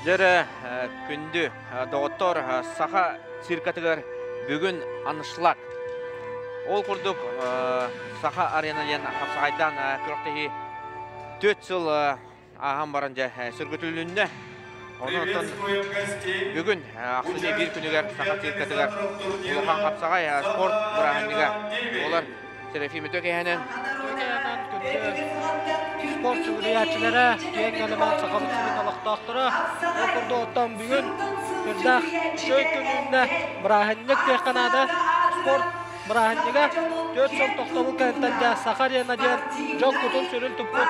Дьэрэ, күндү доҕоттор, саха циркатыгар бүгүн аншлаг. Ол курдук Саха арена диэн хапсаҕайдаан күрэхтэһии 4 сыл ааһан баран дьэ сөргүтүлүннэ. Онон бүгүн ахсынньы биир күнүгэр Саха циркатыгар улахан хапсаҕай спорт бырааһынньыга буолар. Серафим Үтөкэһэнэн Спорт сүгүрүйээччилэрэ, киэҥ нэлэмэн Сахабыт сирин олохтоохторо ол курдук оттон бүгүн сүрдээх үчүгэй күн үүннэ. Бырааһынньык диэххэ наада. Спорт бырааһынньыга 4 сыл тохтобул кэнниттэн дьэ Саха арена диэн дьон кутун-сүрүн туппут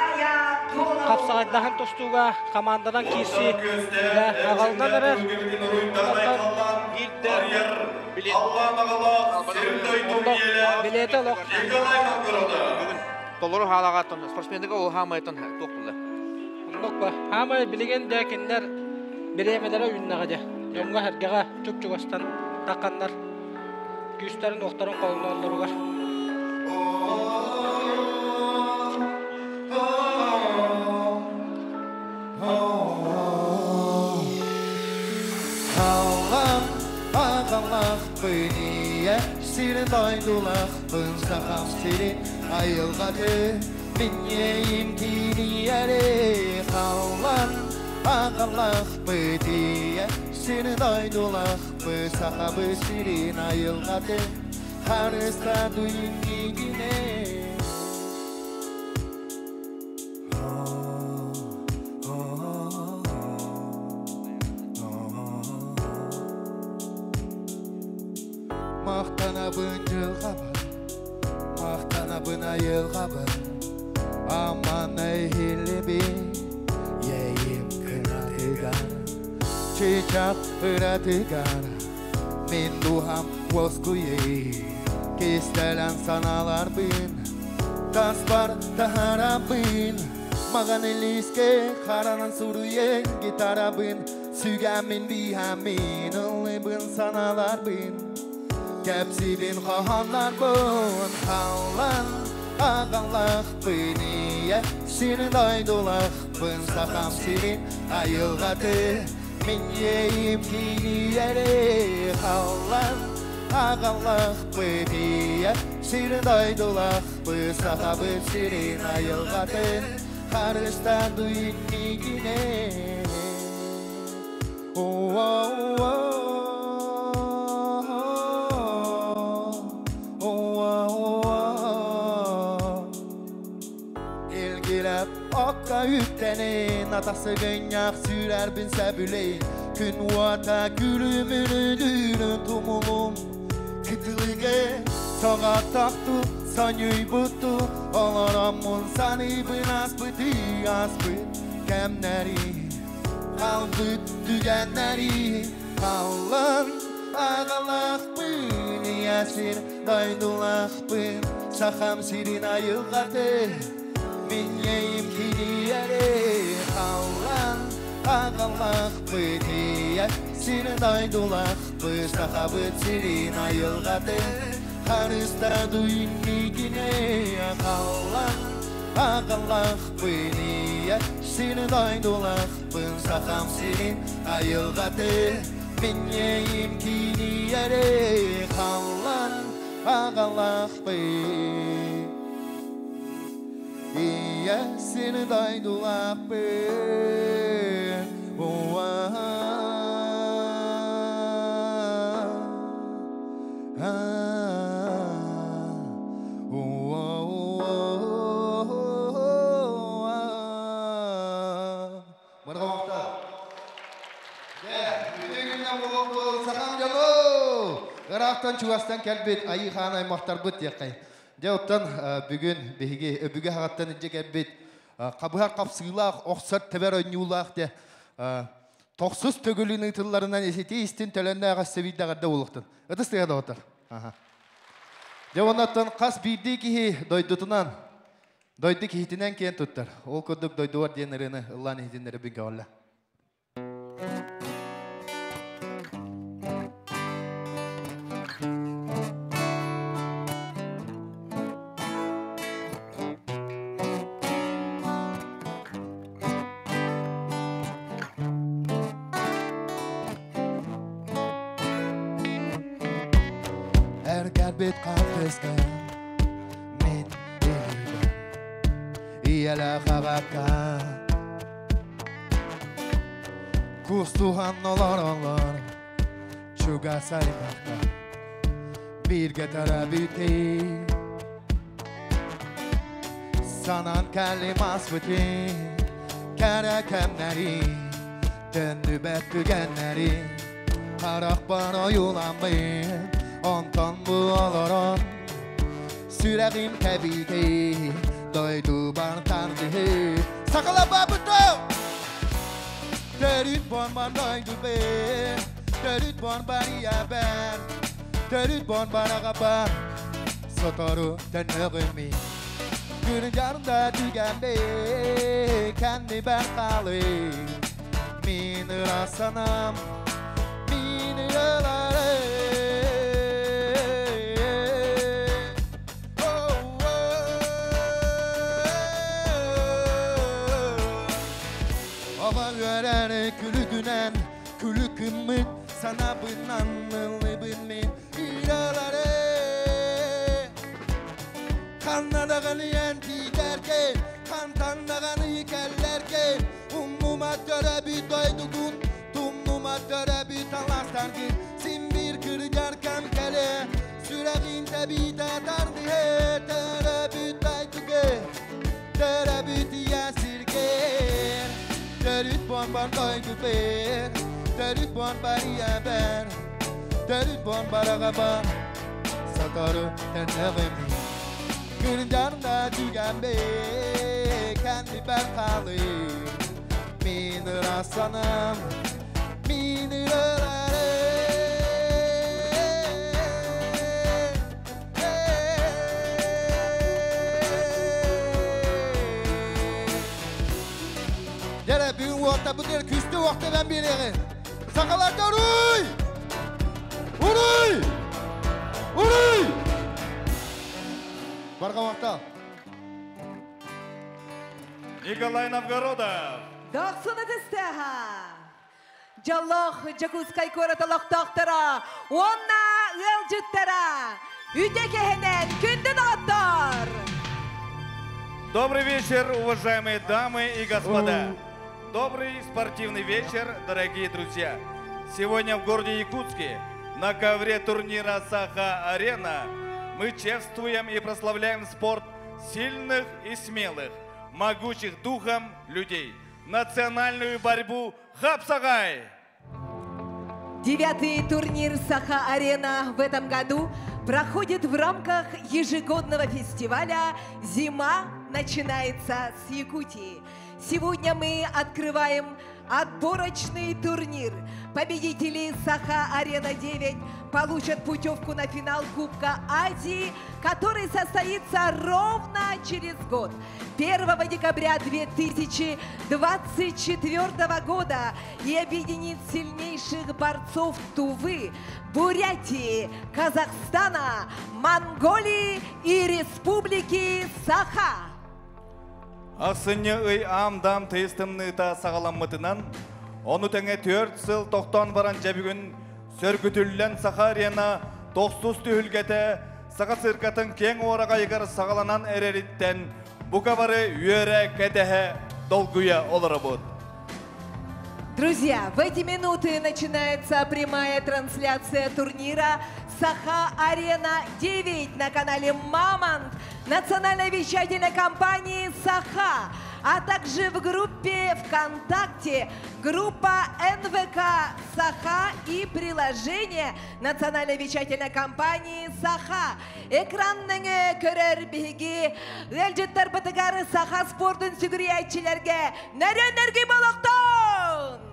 хапсаҕайдаһан тустууга хамаанданан киирсии дьэ аҕалынан эрэр. Оттон биирдэ билин билиэтэ олох бүгүн толору хаалаҕа спортсмендыга ол хаамайтын туох булла Оннук ба. Хаамай билигин дэ кинилэр бириэмэлэрэ үүннэҕэ дьэ. Дьоҥҥо-сэргэҕэ чуп-чугастан тахханнар күүстэрин-уохтарын холоноллоругар. Халлаан аҕалаахпын ийэ сирин дойдулаахпын сахам сирин айылҕаты мин иэйим киирийэри халлаан аҕалаахпыт ийэ сирин дойдулаахпын сахабыт сирин айылҕаты харыстаатыйын миигинэ. Махтанабын дьылҕабар, махтанабын айылҕабар, аман эһиллибин иэйим кынатыгар, чычах ыратыгар, мин дууһам уоскуйай, кистэлэҥ санааларбын таспар таһаарабын, маҕан илиискэ харанан суруйан гитарабын сүгэммин биһэммин ыллыыбын санааларбын кэпсиибин хоһооннорбун халлан аҕалахпын ийэ сирин дойдулахпын сахам сирин айылҕаты мин иэйим киирийэри халлан аҕалахпын ийэ сирин дойдулахпын сахабыт сирин айылҕатын харыстаан иннигинэ. Илгилэп окко үктэнин, атасыгынньах сүүрэрбин сөбүлэйин, күн уота күлүмүрүдүүрүн тумулум кытылыгы соҕотохту сонньуйбутту олороммун саныыбын аспыты аспыт кэмнэри хаалбыт түгэннэри халлан аҕалаахпын ийэ сир дойдулаахпын сахам сирин айылҕаты мин иэйим кириэри халлан аҕалаахпын ийэ сир дойдулаахпын сахабыт сирин айылҕаты харыстаду инникине халлан аҕалаахпын ийэ сир дойдулаахпын сахам сирин айылҕаты мин иэйим кириэри халлан аҕалаахпын ийэ сир дойдулаахпын. Ыраахтан чугастан кэлбит Айыы Хаан аймахтарбыт диэххэй. Дьэ оттон бүгүн биһиги өбүгэ хаҕаттан илдьэ кэлбит хабыһар хапсыылаах, охсор тэбэр ойнуулаах де тохсус төгүлүн ыытылларынан исити истин төлөннөөх эссэбийдэҕэрдэ буолуохтун. Ытыс тыга доҕоттор. Дьэ оннуттан хас биирдии киһи дойдутунан, дойду киһитинэн киэн туттар. Ол курдук дойдугар диэн ырыаны ыллаан иһитиннэрэ көҕүллэ. Түһэрбит хаартыскам мин илиибэр Ийэлээх аҕакка Кустуһан олороллор чугас аймахтар Бииргэ төрөөбүтүй Санаан кэллим ааспытын кэрэ кэмнэри Төннүбэт түгэннэри харахпар ойууламмыт Онтон бу олорон сүрэҕим тэбиитэ Дойдубар тардыһыы Сахалабабытым Төрүт буорбар дойдубар Төрүт буорбар ийэбэр Төрүт буорбар аҕабар Сотору төннөҕүм мин Күрдьэр да түгэммин Кэннибэр хаалыы Мин ыра санаам Мин ыраларым Оҕо үөрэр күлүгүнэн Күлүк гыммыт санаабынан ыллыбын мин ыралары Ханна даҕаны эн тиийдэргин, хантан даҕаны кэллэргин, Умнума төрөөбүт дойдугун, тумнума төрөөбүт алаастаргын, Син биир кырдьар кэм кэлиэ, сүрэҕиҥ тэбиитэ тардыһыа, Төрөөбүт дойдугун, төрөөбүт ийэ сиргин, Төрүт буорбар дойдубун, төрүт буорбар ийэбэр, Төрүт буорбар аҕабар, сотору төннөҕүм мин. Кырдьар да түгэммин кэннибэр хаалыы Мин ыра санаам, мин ыраларым. Дьэ бүгүн уоттабытыгар күүстээх уохтанан биэриэҕин. Сахаларга уруй! Уруй! Уруй! Барҕа махтал. Николай Новгородов. Дохсун ытыстыаха! Дьоллоох Дьокуускай куорат олохтоохторо уонна ыалдьыттара үтө кэһэнэн күндү доҕоттор! Добрый вечер, уважаемые дамы и господа. Добрый спортивный вечер, дорогие друзья. Сегодня в городе Якутске на ковре турнира «Саха-Арена» мы чествуем и прославляем спорт сильных и смелых, могучих духом людей. Национальную борьбу «Хапсагай». Девятый турнир «Саха-Арена» в этом году проходит в рамках ежегодного фестиваля «Зима начинается с Якутии». Сегодня мы открываем отборочный турнир. Победители «Саха-Арена-9» получат путевку на финал Кубка Азии, который состоится ровно через год. 1 декабря 2024 года и объединит сильнейших борцов Тувы, Бурятии, Казахстана, Монголии и Республики Саха. Ахсынньы ый аам-даам тыйыс тымныыта саҕаламмытынан, ону тэҥэ түөрт сыл тохтоон баран дьэ бүгүн сөргүтүллэн Саха Арена тохсус түһүлгэтэ Саха циркатын киэҥ уораҕайыгар саҕаланан эрэриттэн бука бары үөрэ, кэтэһэ, долгуйа олоробут. Друзья, в эти минуты начинается прямая трансляция турнира «Саха-Арена-9» на канале «Мамонт» национальной вещательной компании «Саха», а также в группе ВКонтакте группа НВК «Саха» и приложение национальной вещательной компании «Саха». Экран нөҥүө көрөр биһиги ыалдьыттарбытыгар саха спордун сүгүрүйээччилэргэ нөрүөн болуохтун!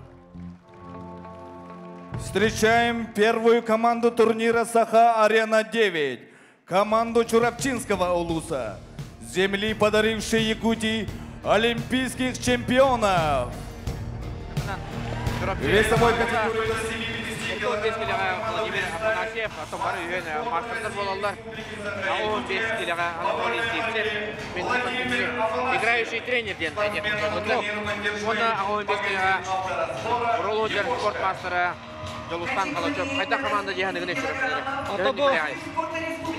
Встречаем первую команду турнира «Саха-Арена-9». Команду Чурапчинского улуса. Земли, подарившей Якутии олимпийских чемпионов. Весовой категории до 75 15 киилэҕэ Владимир Афанасьев, оттон бары үһүөн маастардар буолаллар. 15 киилэҕэ Анатолий Сивцев, играющий тренер диэн Уонна 15 киилэҕэ Урал спорт мастера Дьулустан Калачев. Хайдах команда дьиһаныгын өчүрөпсүлэри. Ото бу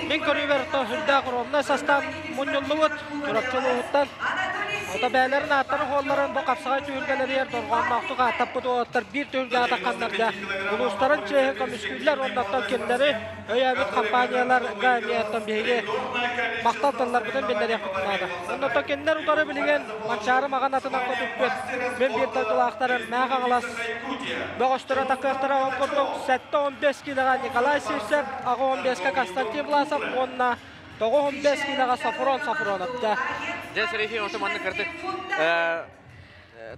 Мин көрүүбэр оттон сүрдээх ровнай састаап мунньуллубут Чурапчы улууһуттан. Ото бээлэрин ааттарын хуолларын бу хапсаҕай түһүлгэлэригэр дорҕоонноохтук ааттаппыт уолаттар биир түһүлгэ атахханнарга улуустарын чиэһин көмүскүүллэр уонна оттон кинилэри өйөөбүт компанияларга эмиэ оттон биһиги махтал тылларбытын биллэриэхпитин наада. Онно оттон кинилэр утары билигин Манчаары маҕан атынан көтүппүт мин биир дойдулаахтарым Мээх Хаҥалас бөҕөстөрө такыахтара ол курдук 7-15 киилэҕэ Николай Сивцев, 8-15-ка Константин Власов уонна 9-15 киилэҕэ Софрон Софронов. Дьэ, Дьэ, Серафим, ото маннык кырдык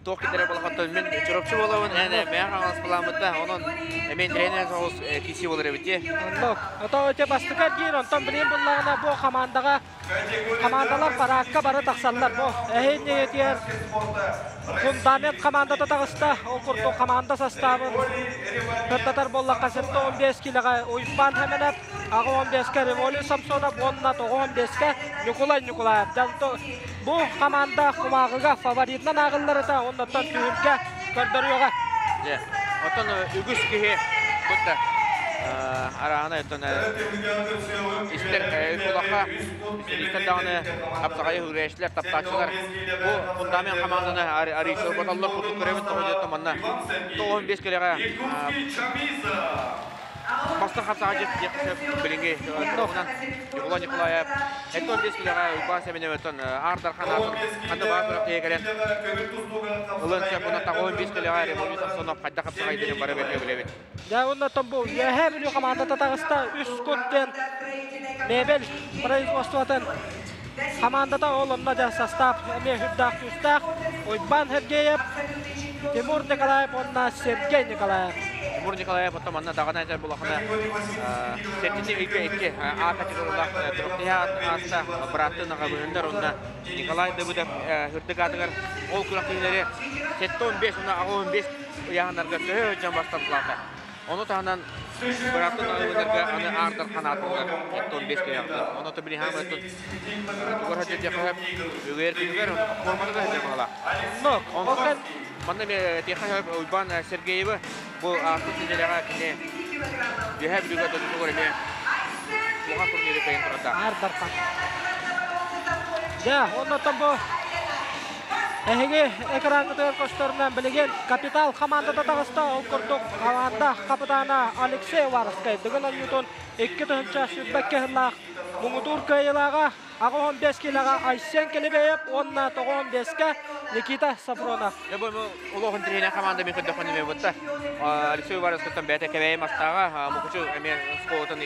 туох киллэрэ балахаттан мин Чурапчы буолабын, эн Мээх Хаҥалас былааммытта, онон эмиэ тренер соҕус киси буолар эбит дии. Оннук. Ото өтө бастакы эргиир, онтон билигин буллаҕына бу хамаандаҕа Хамаандалар параакка бары тахсаллар. Бу эһин ийэтигэр фундамент хамаандата таҕыста. Ол курдук хамаанда састаабын кырдатар буоллахха 75 килэҕэ Уйбаан Хэмэнэп, 85-кэ Револий Самсонов уонна 95-кэ Ньукулай Ньукулаев. Бу хамаанда кумааҕыга фаворитынан ааҕыллар этэ, оннуттан түһүлгэ көрдөрүөҕэ. Дьэ, оттон үгүс киһи бутта араана оттон истэр улаха истэр даҕаны хапсаҕайы үрээччилэр, таптааччылар бу фундамент хамаанданы арыйсыр боталлар курдук көрөбүн тоҕо диэттэ манна 95 кэлэҕэ Бастыҥ хапсаҕайдьыт диэххэ сөп билиҥҥи туругунан Николай Николаев 75 килэҕэ Уйбаан Сэмэнэбиттэн Аар Дархан аатын ханна баар күрэхтэһиигэ кэлэн ылыан сөп уонна 95 килэҕэ Революция Самсонов хайдах хапсаҕайдыырын бары бэркэ билэбит. Дьэ уонна оттон бу Үөһээ Бүлүү хамаандата таҕыста үс кут диэн мебель производствотын хамаандата ол онно дьэ састаап эмиэ үрдээх күүстээх Уйбаан Сергеев, Тимур Николаев уонна Сергей Николаев. Тимур Николаев оттон манна даҕаны этэр булахына сэтинньи ыйга икки А категориялаах туруктиһа ааста бырааттыы аҕабыһыннар уонна Николай Давыдов үрдүк аатыгар ол күрэхтэһиилэри 75 уонна 85 ыйааһыннарга төһө дьон бастатылаата. Ону таһынан бырааттын аҕабыһыннарга аны аардар ханаатылар 75 кыйаҕытын. Ону то билиһаам өттүн тугар хадьа үгээр күнүгэр форматыгар хадьа баҕала. Онтон манна этиэхэ Уйбаан Сергеевы бу ааспыт нэдиэлэҕэ кини Үөһээ Бүлүүгэ дойдутугар эмиэ улахан турниры кыайан турардаах. Аардархан. Дьэ, оннуттан бу эһиги экраҥҥытыгар көстөрүнэн билигин Капитал хамаандата таҕыста. Ол курдук хамаанда хапытаана Алексей Уваровскай Дыгын оонньуутун 2022 сыллаах муҥутуур кыайыылааҕа 85 киилэҕэ Айсен Келебеев уонна 95-кэ Никита Сафронов. Дьэ бу улуу интириэһинэй команда мин көрдөххө эмиэ бутта. Алексей Уваровскайтан бэйэтэ кэбээйи мастааҕа Мукучу эмиэ оскуолатын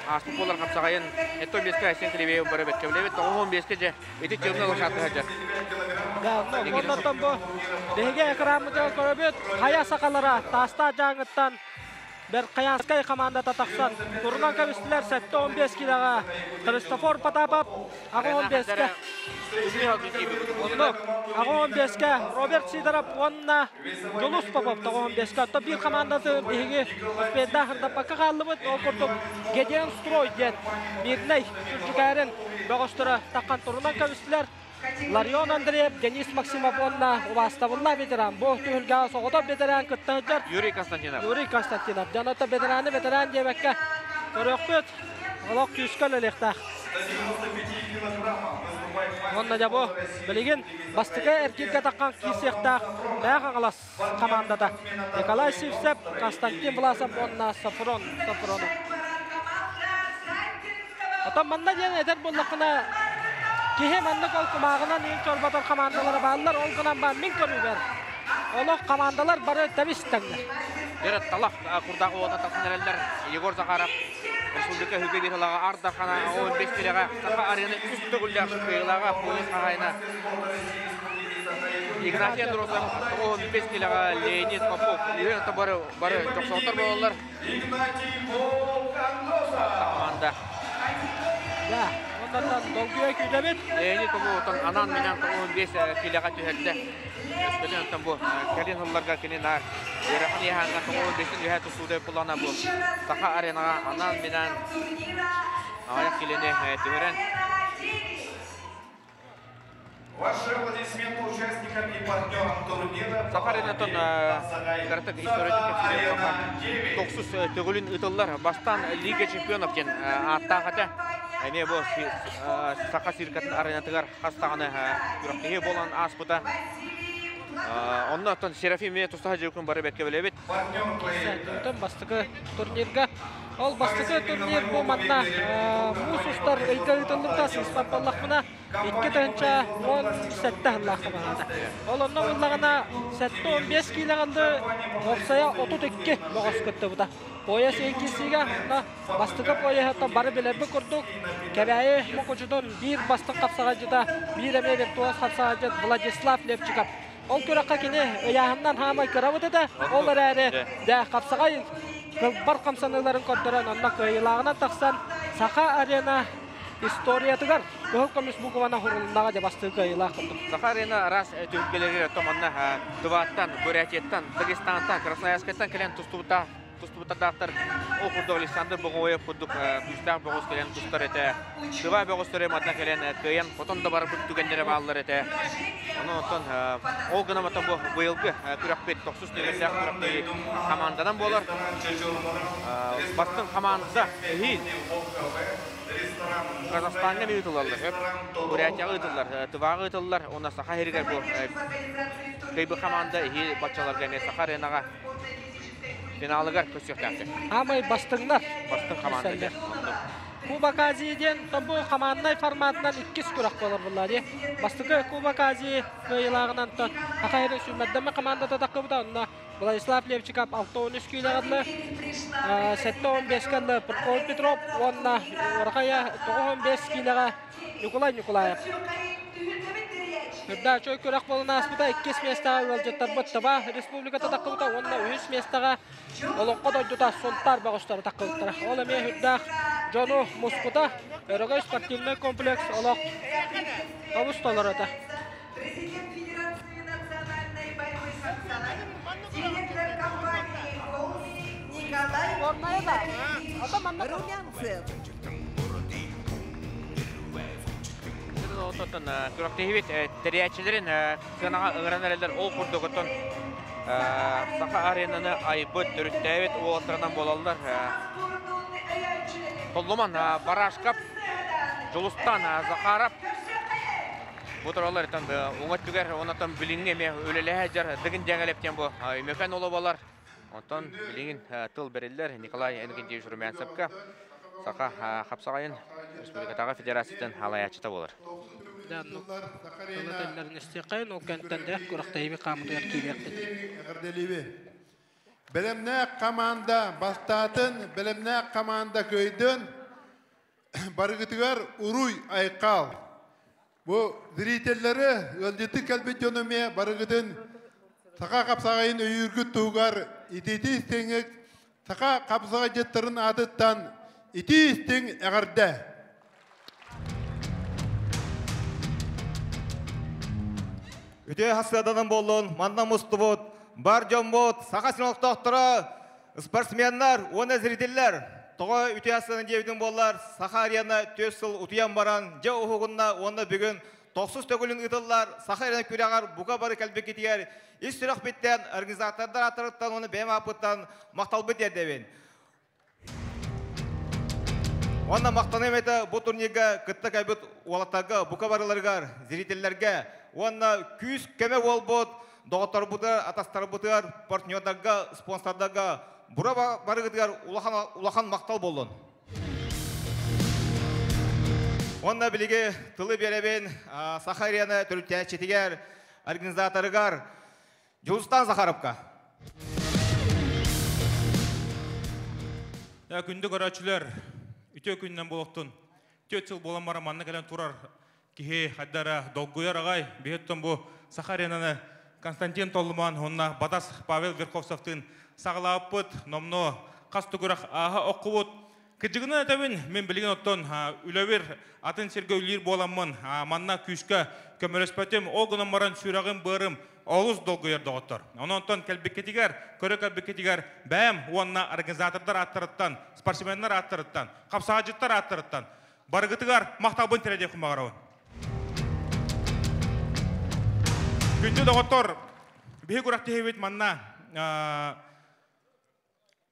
ааспыт буолар хапсаҕайын 75-кэ Айсен Келебеев бары бэккэ билэбит. 95-кэ дьэ ити темный лошадка сылдьар. Оннуттан бу биһиги экранмытыгар көрөбүт хайа сахалара Таастаах дьааҥыттан Верхоянскай хамаандата тахсан турунан кэбистилэр 7-15 киилэҕэ Христофор Потапов 8-15-кэ Оннук 8-15-кэ Роберт Сидоров уонна Дьулус Попов 9-15-кэ оттон биир хамаандаты биһиги успейдаах ырдаппакка хааллыбыт ол курдук Гедеон Строй диэн Мирнэй Сүлдьүкээрин бөҕөстөрө таххан турунан кэбистилэр Ларион Андреев, Денис Максимов уонна убаастабыллаах ветеран. Бу түһүлгэҕэ соҕотох ветеран кытта сылдьар. Юрий Константинов. Юрий Константинов. Дьон оттон ветераны ветеран диэбэккэ көрүөхпүт. Олох күүскэ үлэлиэхтээх. Уонна дьэ бу билигин бастакы эргииргэ таххан киирсиэхтээх Мээх Хаҥалас хамаандата. Николай Сивцев, Константин Власов уонна Софрон Софронов. Оттон манна диэн этэр буоллаххына, киһи маннык ол кумааҕынан иин чорботор хамаандалара бааллар, ол гынан баар мин көрүүбэр олох хамаандалар бары тэбис тэҥнэр. Дьэ, талах курдаах уота тахсан эрэллэр. Егор Захаров республика үһүгэ биир сылаҕа Ардахана 15 тирэҕэ Саха арена үс төгүллээх кыайыылааҕа пояс хаһаайына Игнатий Андросов 15 килэҕэ Леонид Попов үһүн бары бары дьохсоҕоттор буолаллар. Команда. Да, оннан долгуйа күүтэбит. Леонид Попов анан менен 15 килэҕэ түһэрдэ. Өскөтүн оттон бу кэлин сылларга кини наар ыарахан ыйааһыҥҥа 95-тэн үөһэ тустуута буллаҕына бу Саха аренаҕа анаан минаан аҕыйах килини түһэрэн Ваши аплодисменты участникам. Саха аренатын кыратык историятын кэпсиир тохсус төгүлүн ыытыллар. Бастаан Лига чемпионов диэн ааттаах этэ. Эмиэ бу Саха циркатын аренатыгар хас даҕаны күрэхтэһии буолан ааспыта. Онно оттон Серафим эмиэ тустаһа дьиэкүн бары бэркэ билэбит. Онтон бастакы турнирга ол бастакы турнир бу манна муус устар ыйга ыытыллыбыта сыыспат буоллахпына 2017 сыллаахха баһаата. Ол онно буллаҕына 75 киилэҕэ уопсайа 32 бөҕөс кыттыбыта. Пояс иккисигэ онно бастакы пояһыттан бары билэрбит курдук Кэбээйи Мукучутун биир бастыҥ хапсаҕайдьыта, биир эмиэ виртуоз хапсаҕайдьыт Владислав Левчиков. Ол күрэххэ кини ыйааһынынан хаамай кырабыт этэ, ол эрээри дьэ хапсаҕай кылбар хамсаныыларын көрдөрөн онно кыайыылааҕынан тахсан Саха арена историятыгар кыһыл көмүс букванан сурулуннаҕа дьэ бастыҥ кыайыылаах курдук. Саха арена араас түһүлгэлэригэр томанна Тываттан, Бурятияттан, Дагестантан, Красноярскайтан кэлэн тустубута тустубуттардаахтар. Ол курдук Александр Боговоев курдук күүстээх бөҕөс кэлэн тустар этэ. Тыва бөҕөстөрө манна кэлэн кыайан хотон да барбыт түгэннэрэ бааллар этэ. Ону оттон ол гынан оттон бу быйылгы күрэхпит тохсус нүөмэрдээх күрэхтэһии хамаанданан буолар. Бастыҥ хамаанда эһиил Казахстаҥҥа эмиэ ыытыллаллар. Бурятияҕа ыытыллар, Тываҕа ыытыллар уонна Саха сиригэр бу кыайбыт хамаанда эһиил баччаларга эмиэ Саха аренаҕа финалыгар көрсүөхтээхтэр. Аамай бастыҥнар. Бастыҥ хамаанда диэн. Кубок Азии диэн бу команднай форматынан иккис күрэх буолар буолла дии. Бастакы Кубок Азии кыайыылааҕынан Хахайры сүүмэрдэммэ командата таххыбыта онно Владислав Левчиков 63 киилэҕэ 75 ылла Прокопий Петров уонна Урахая 95 киилэҕэ Ньукулай Ньукулаев. Үрдэ үчүгэй күрэх буолан ааспыта. Иккис миэстэҕэ ыалдьыттарбыт Тыва Республиката таххыбыта уонна үһүс миэстэҕэ Олоҥхо дойдута Сунтаар бөҕөстөрө таххыбыттара. Ол эмиэ үрдээх дьону муспута. Өрөгөй спортивнай комплекс олох олус толору этэ. Президент Федерации национальной борьбы директор компании «Голс» Николай Румянцев. Оттон күрэхтэһиибит тэрийээччилэрин сыанаҕа ыҥыран эрэллэр. Ол курдук оттон Саха аренаны айбыт, төрүттээбит уолаттарынан буолаллар. Толлуман Барашков, Дьулустан Захаров бу тураллар уҥа өттүгэр онтон билиҥҥи эмиэ үлэлэһэ сылдьар Дыгын Дьэҥэлэп диэн бу Өймөкөөн уола буолар. Онтон билигин тыл бэриллэр Николай Иннокентьевич Румянцевка Саха хапсаҕайын республикатааҕы федерациятын салайааччыта буолар. Тылы тэллэрин истиэххэйин, ол кэнниттэн дэх күрэхтэһиибит хаамытыгар киириэхпит. Бэлэмнээх команда бастаатын, бэлэмнээх команда кыайдын. Барыгытыгар уруй айхал. Бу зрителлэри, ыалдьыты кэлбит дьону эмиэ барыгытын саха хапсаҕайын өйүүргүт туһугар итиити истиҥик саха хапсаҕайдьыттарын аатыттан итии истиҥ эҕэрдэ! Үтүө хасыаданан буоллун, манна мустубут бар дьоммут, саха сирин олохтоохторо, спортсменнар уонна зрителлэр. Тоҕо үтүө хасыадан диэбитин буоллар, Саха арена түөрт сыл утуйан баран, дьэ уһугунна уонна бүгүн тохсус төгүлүн ыытыллар Саха арена күрэҕэр бука бары кэлбиккитигэр ис сүрэхпиттэн организатордар ааттарыттан уонна бэйэм ааппыттан махталбыт тиэрдэбин. Уонна махтаныам этэ бу турнирга кытта кэлбит уолаттарга, бука барыларыгар, зрителлэргэ уонна күүс-көмө буолбут доҕотторбутугар, атастарбытыгар, партнердарга, спонсордарга бура барыгытыгар улахан, улахан махтал буоллун. Уонна билиги тылы биэрэбин Саха арена төрүттээччитигэр, организаторыгар Дьулустаан Захаровка. Күндү көрөөччүлэр, үтүө күнүнэн буолуохтун. 4 сыл буолан баран манна кэлэн турар киһи хайдара долгуйар аҕай. Биһиттэн бу Саха аренаны Константин Толлуман уонна Батас Павел Верховцевтыын саҕалаабыппыт. Номнуо хас түгүрэх ааһа оккубут. Кырдьыгынан этэбин, мин билигин оттон үлэбир атын сиргэ үлэлиир буоламмын, манна күүскэ көмөлөспөтүм. Ол гынан баран сүрэҕим-быарым олус долгуйар доҕоттор. Онон кэлбиккитигэр, көрө кэлбиккитигэр бэйэм уонна организатордар ааттарыттан, спортсменнар ааттарыттан, хапсаҕайдьыттар ааттарыттан барыгытыгар махталбын тириэрдиэхпин баҕарабын. Күндү доҕоттор, биһи күрэхтэһиибит манна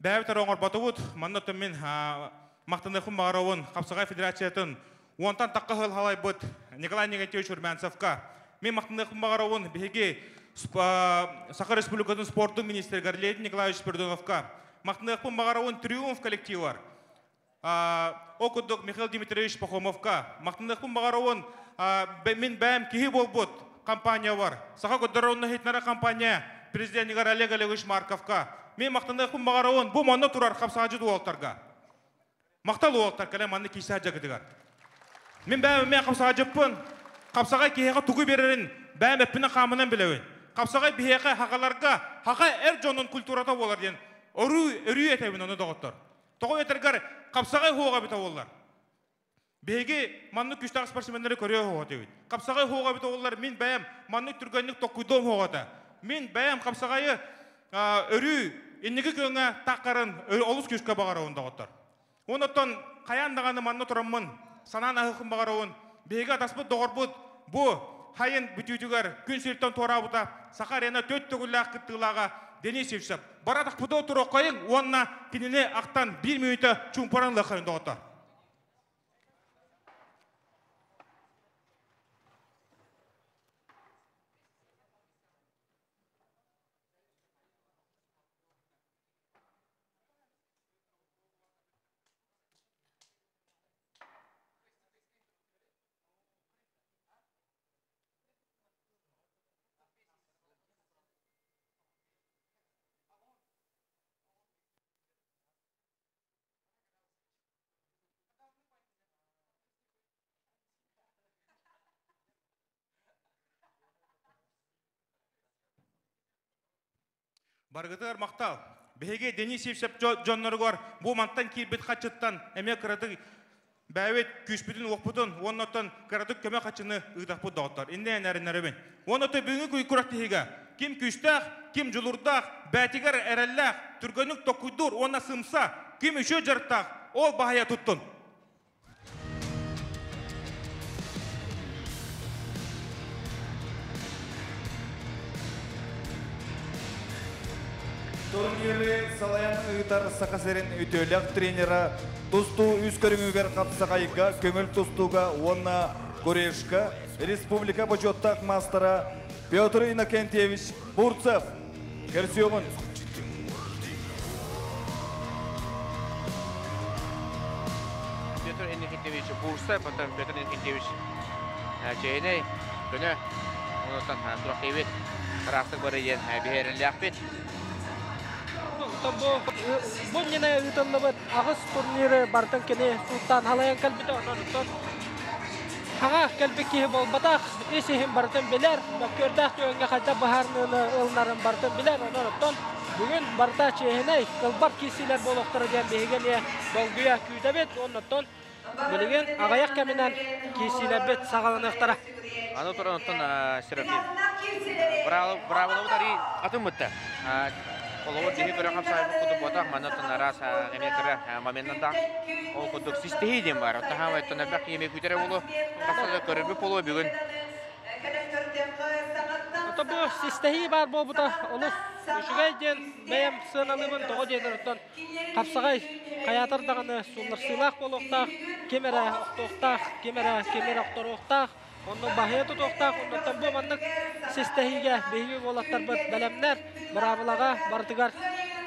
бэйэбит эрэ оҥорботубут. Манна оттон мин махтаныахпын баҕарабын Хапсаҕай Федерациятын уонтан тахха сыл халайбыт Николай Никитич Румянцевка. Мин махтаныахпын баҕарабын биһиги Саха Республикатын спордун министригэр Леонид Николаевич Спиридоновка. Махтаныахпын баҕарабын Триумф коллективар. Ол курдук Михаил Дмитриевич Пахомовка махтаныахпын баҕарабын мин бэйэм киһи буолбут компания бар. Саха көрдөрөр иһитиннэрэр компания президенигэр Олег Олегович Марковка. Мин махтаныахпын баҕарабын бу манна турар хапсаҕадьыт уолаттарга. Махтал уолаттар кэлэн манна киирсэ сылдьаргытыгар. Мин бэйэм эмиэ хапсаҕадьыппын. Хапсаҕай киһиэхэ тугу биэрэрин бэйэм эппинэн-хааммынан билэбин. Хапсаҕай биһиэхэ хахаларга хаха эр дьонун культурата буолар диэн өрүү өрүү этэбин ону доҕоттор. Тоҕо этэргэр хапсаҕай уһуоҕа эбитэ буоллар. Биһиги маннык күүстээх спортсменнары көрүө уһуоҕа этибит. Хапсаҕай уһуоҕа эбитэ буоллар мин бэйэм маннык түргэнник токкуйдуом уһуоҕа этэ. Мин бэйэм хапсаҕайы өрүү инники күөҥҥэ таххарын олус күүскэ баҕарабын доҕоттор. Онон хайаан даҕаны манна тураммын санаан аһыахпын баҕарабын. Биһиги атаспыт доҕорбут бу хайын бүтүүтүгэр күн сириттэн туораабыта Саха арена төрт төгүллээх кыттыылааҕа Денис Евсев. Бара атахпытыгар туруоххайыҥ уонна кинини ахтан биир мүнүүтэ чуумпуран ылыаххайын доҕоттор. Барыгытыгар махтал. Биһиги Денис Сивцев дьонноругар бу мантан киирбит хаччыттан эмиэ кыратык бэйэбит күүспүтүн-уохпутун уонна оттон кыратык көмө хаччыны ыытахпыт доҕоттор. Иннэ эрэнэрэбин. Уонна оттон бүгүҥҥү күрэхтэһиигэ ким күүстээх, ким дьулуурдаах, бэйэтигэр эрэллээх, түргэнник токкуйдуур уонна сымса, ким үчүгэй дьарыктаах, ол баһыйа туттун. Турниры салайан ыытар Саха сирин үтүөлээх тренера тустуу үс көрүҥүгэр хапсаҕайга, көҥүл тустууга уонна курешка республика бочуоттаах маастара Петр Иннокентьевич Бурцев. Көрсүөҕүн. Петр Иннокентьевич Бурцев, потом Петр Иннокентьевич Чэйнэй, көнө, онуттан турахтыыбыт, ыраахтык бары диэн биһиэрэллээхпит. Бу иннинэ ыытыллыбыт аҕыс турниры барытын кини сууттаан халайан кэлбитэ, онон оттон хаҥа кэлбит киһи буолбатах, ис-иһин барытын билэр, мөккүөрдээх түгэҥҥэ хайдах быһаарыныыны ылынарын барытын билэр, онон оттон бүгүн барыта чиэһинэй, кылбар киирсиилэр буолуохтара диэн биһиги эмиэ долгуйа күүтэбит, оннуттан билигин аҕыйах кэминэн киирсиилэрбит саҕаланыахтара. Аны туран оттон Серафим быраабылабыт арый атын бытта. Холобур биһи көрө хапсаайбыт курдук буотах, манна оттон араас эмиэ кыра моменнардаах. Ол курдук систэһии диэн баар. Оттон хаамай оттон элбэх киһи эмиэ күүтэрэ буолуо. Хаса да көрөрбүт буолуо бүгүн. Ото бу систэһии баар буолбута олус үчүгэй диэн бэйэм сыаналыыбын тоҕо диэн оттон хапсаҕай хайаатар даҕаны сулларсыылаах буолуохтаах, ким эрэ охтуохтаах, ким эрэ ким эрэ охторуохтаах, онно баһыйа тутуохтаах. Оннуттан бу маннык систэһиигэ биһиги уолаттарбыт бэлэмнэр, быраабылаҕа барытыгар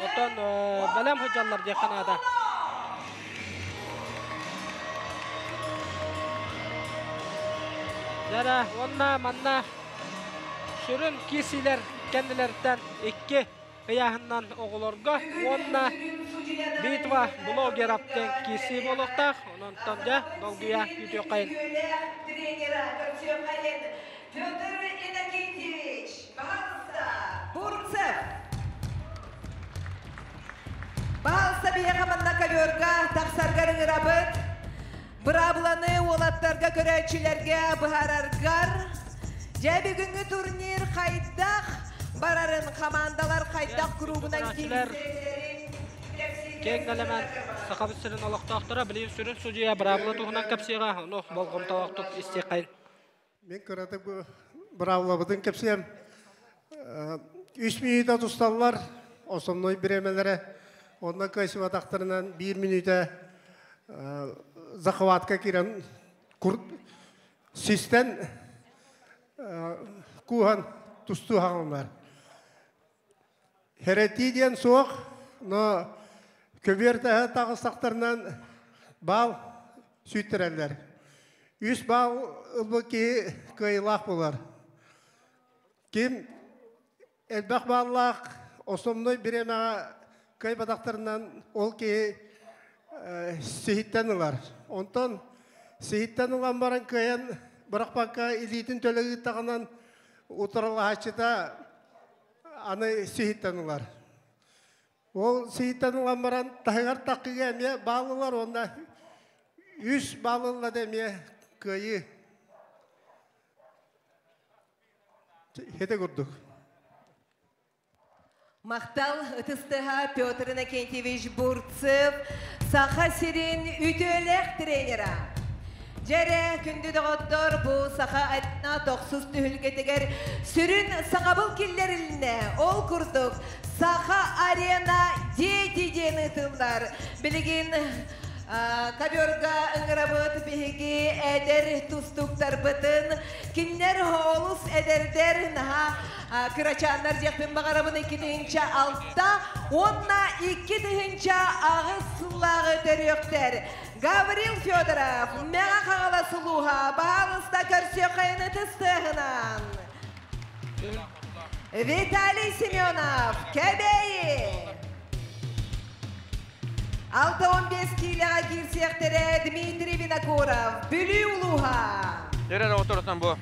оттон бэлэм сылдьаллар диэххэ наада. Дьэ уонна манна сүрүн киирсиилэр кэннилэриттэн икки ыйааһынынан оҕолорго уонна битва блогеров диэн киирсии буолуохтаах. Онон дьэ долгуйа күүтүөххэйин. Петр Иннокентьевич, пожалуйста, Бурцев. Пожалуйста, биһиэхэ манна ковёрга тахсаргар ыҥырабыт. Быраабыланы уолаттарга көрөөччүлэргэ быһаараргар. Дьэ бүгүҥҥү турнир хайдах барарын, хамаандалар хайдах куруубунан киирсэллэрин Киэҥ нэлэмэн Сахабыт сирин олохтоохторо билигин сүрүн судьуйа быраабыла туһунан кэпсиэҕэ, ону болҕомтолоохтук истиэххэйин. Мин кыратык бу быраабылабытын кэпсиэм. Үс мүнүүтэ тусталлар, основной бириэмэлэрэ. Онно кыайсыбатахтарынан биир мүнүүтэ захватка киирэн систэн кууһан тустуу хаҕыллар. Хэрэтии диэн суох, но көбүөр таһа таҕыстахтарынан баал сүүттэрэллэр. Үс баал ылбыт киһи кыайыылаах буолар. Ким элбэх бааллаах основной бириэмэҕэ кыайбатахтарынан ол киһи сиһиттэн ылар. Онтон сиһиттэн ылан баран кыайан бырахпакка илиитин төлө ыыттаҕынан утарылаһааччыта аны сиһиттэн ылар. Ол сиһиттэн ылан баран таһыгар таккыга эмиэ баал ылар уонна үс баал ылла да эмиэ кыайыы. Хете курдук. Махтал ытыстыһа Петр Иннокентьевич Бурцев, Саха сирин үтүөлээх тренера. Дьэрэ, күндү доҕоттор, бу Саха Арена тохсус түһүлгэтигэр сүрүн саҥабыл киллэрилиннэ. Ол курдук, Саха Арена Дети диэн ыытыллар. Билигин ковёрга ыҥырабыт биһиги эдэр тустууктарбытын. Кинилэр олус эдэрдэр, наһаа кырачааннар диэхпин баҕарабын 2006 уонна 2008 сыллааҕы төрүөхтэр. Гаврил Федоров, Мэҥэ Хаҥалас улууһа, баһаалыста көрсүөххэйин ытыс тыаһынан. Виталий Семенов, Кэбээйи. 65 киилэҕэ киирсиэхтэрэ Дмитрий Винокуров, Бүлүү улууһа. Дөрөр оҕоторутан бу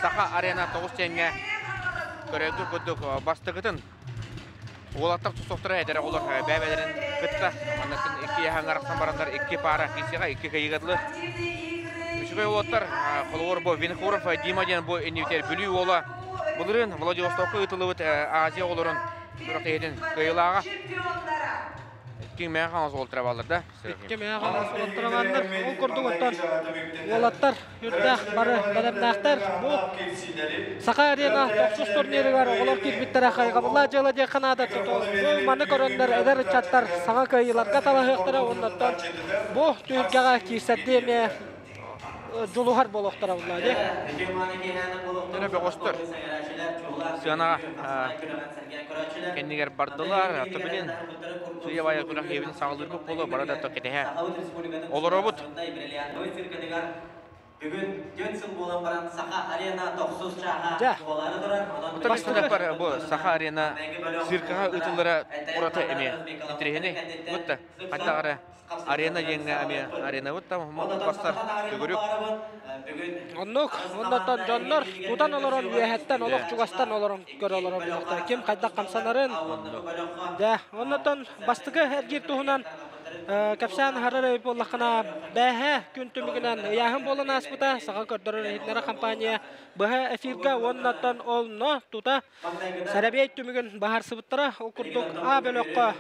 Саха арена тоҕус тиэҥҥэ көрөргүт курдук бастакытын Уолаттар тустуохтара эдэр оҕолор бэйэ-бэйэлэрин кытта маннатын икки аһаҥар бараннар икки паара киирсиэҕэ икки кыйыга дылы. Үчүгэй уолаттар холобур бу Винокуров Дима диэн бу иннибитигэр Бүлүү уола былырыын Владивостокка ыытыллыбыт Азия оҕолорун күрэхтэһиитин кыайыылааҕа. Икки мэҥэ хаҥас уолаттара бааллар да? Икки мэҥэ хаҥас уолаттара бааллар. Ол курдук оттон уолаттар үрдээх бары бэлэмнээхтэр. Бу Саха арена тохсус турнирыгар оҕолор киирбиттэрэ хайҕабыллаах дьыала диэххэ наада. Бу маны көрөннөр эдэр ыччаттар саҥа кыайыыларга талаһыахтара уоннаттан бу түһүлгэҕэ киирсэрдии эмиэ дьулуһар буолуохтара буолла дии. Өрө бөҕөстөр сыанаҕа кэннигэр бардылар. Тобилин сыйабайа күрэх иэбин саҕалыырбыт буолуо бары да кэтэһэ олоробут. Бүгүн түөрт сыл буолан баран Саха арена тохсус чааһа буолаары турар. Онон бу Саха арена циркаҕа ыытыллара ураты эмиэ интэриэһинэй. Бутта хайдах эрэ арена диэҥҥэ эмиэ аренабыт там бастар төгүрүк. Оннук, оннотон дьоннор тутан олорон үөһэттэн олох чугастан олорон көрө олорор буолуохтара. Ким хайдах хамсанарын. Дьэ, оннотон бастакы эргиир туһунан кэпсээн аһарар эбит буоллаххына, бээһэ күн түмүгүнэн ыйааһын буолан ааспыта Саха көрдөрөр иһитиннэрэр компания быһа эфиргэ уоннаттан олно тута сэрэбиэй түмүгүн быһаарсыбыттара. Ол курдук А бөлөххө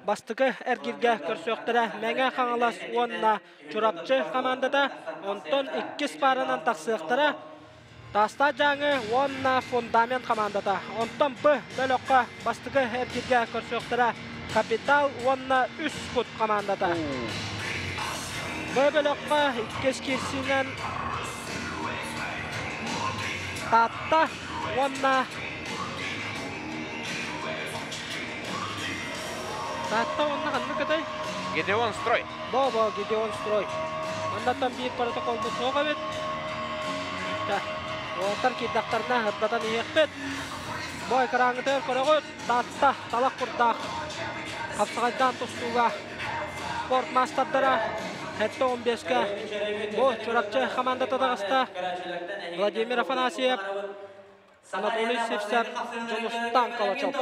бастакы эргииргэ көрсүөхтэрэ Мэҥэ Хаҥалас уонна Чурапчы хамаандата, онтон иккис пааранан тахсыахтара Таастаах Дьааҥы уонна Фундамент хамаандата. Онтон Б бөлөххө бастакы эргииргэ көрсүөхтэрэ Капитал уонна Үс Кут хамаандата. Б бөлөххө иккис киирсиинэн Таатта уонна Таатта уонна ханнык этэй? Гедеон Строй. Бо-бо, Гедеон Строй. Маннаттан биир протоколбут суох эбит. Уолаттар киирдэхтэринэ ырдатан иһиэхпит. Бу экраҥҥытыгар көрөҕүт, Таатта талах курдаах хапсаҕайдаан тустууга спорт маастардара 7-15-ка бу Чурапчы хамаандата таҕыста. Владимир Афанасьев, Анатолий Сивцев, Дьулустаан Калачев.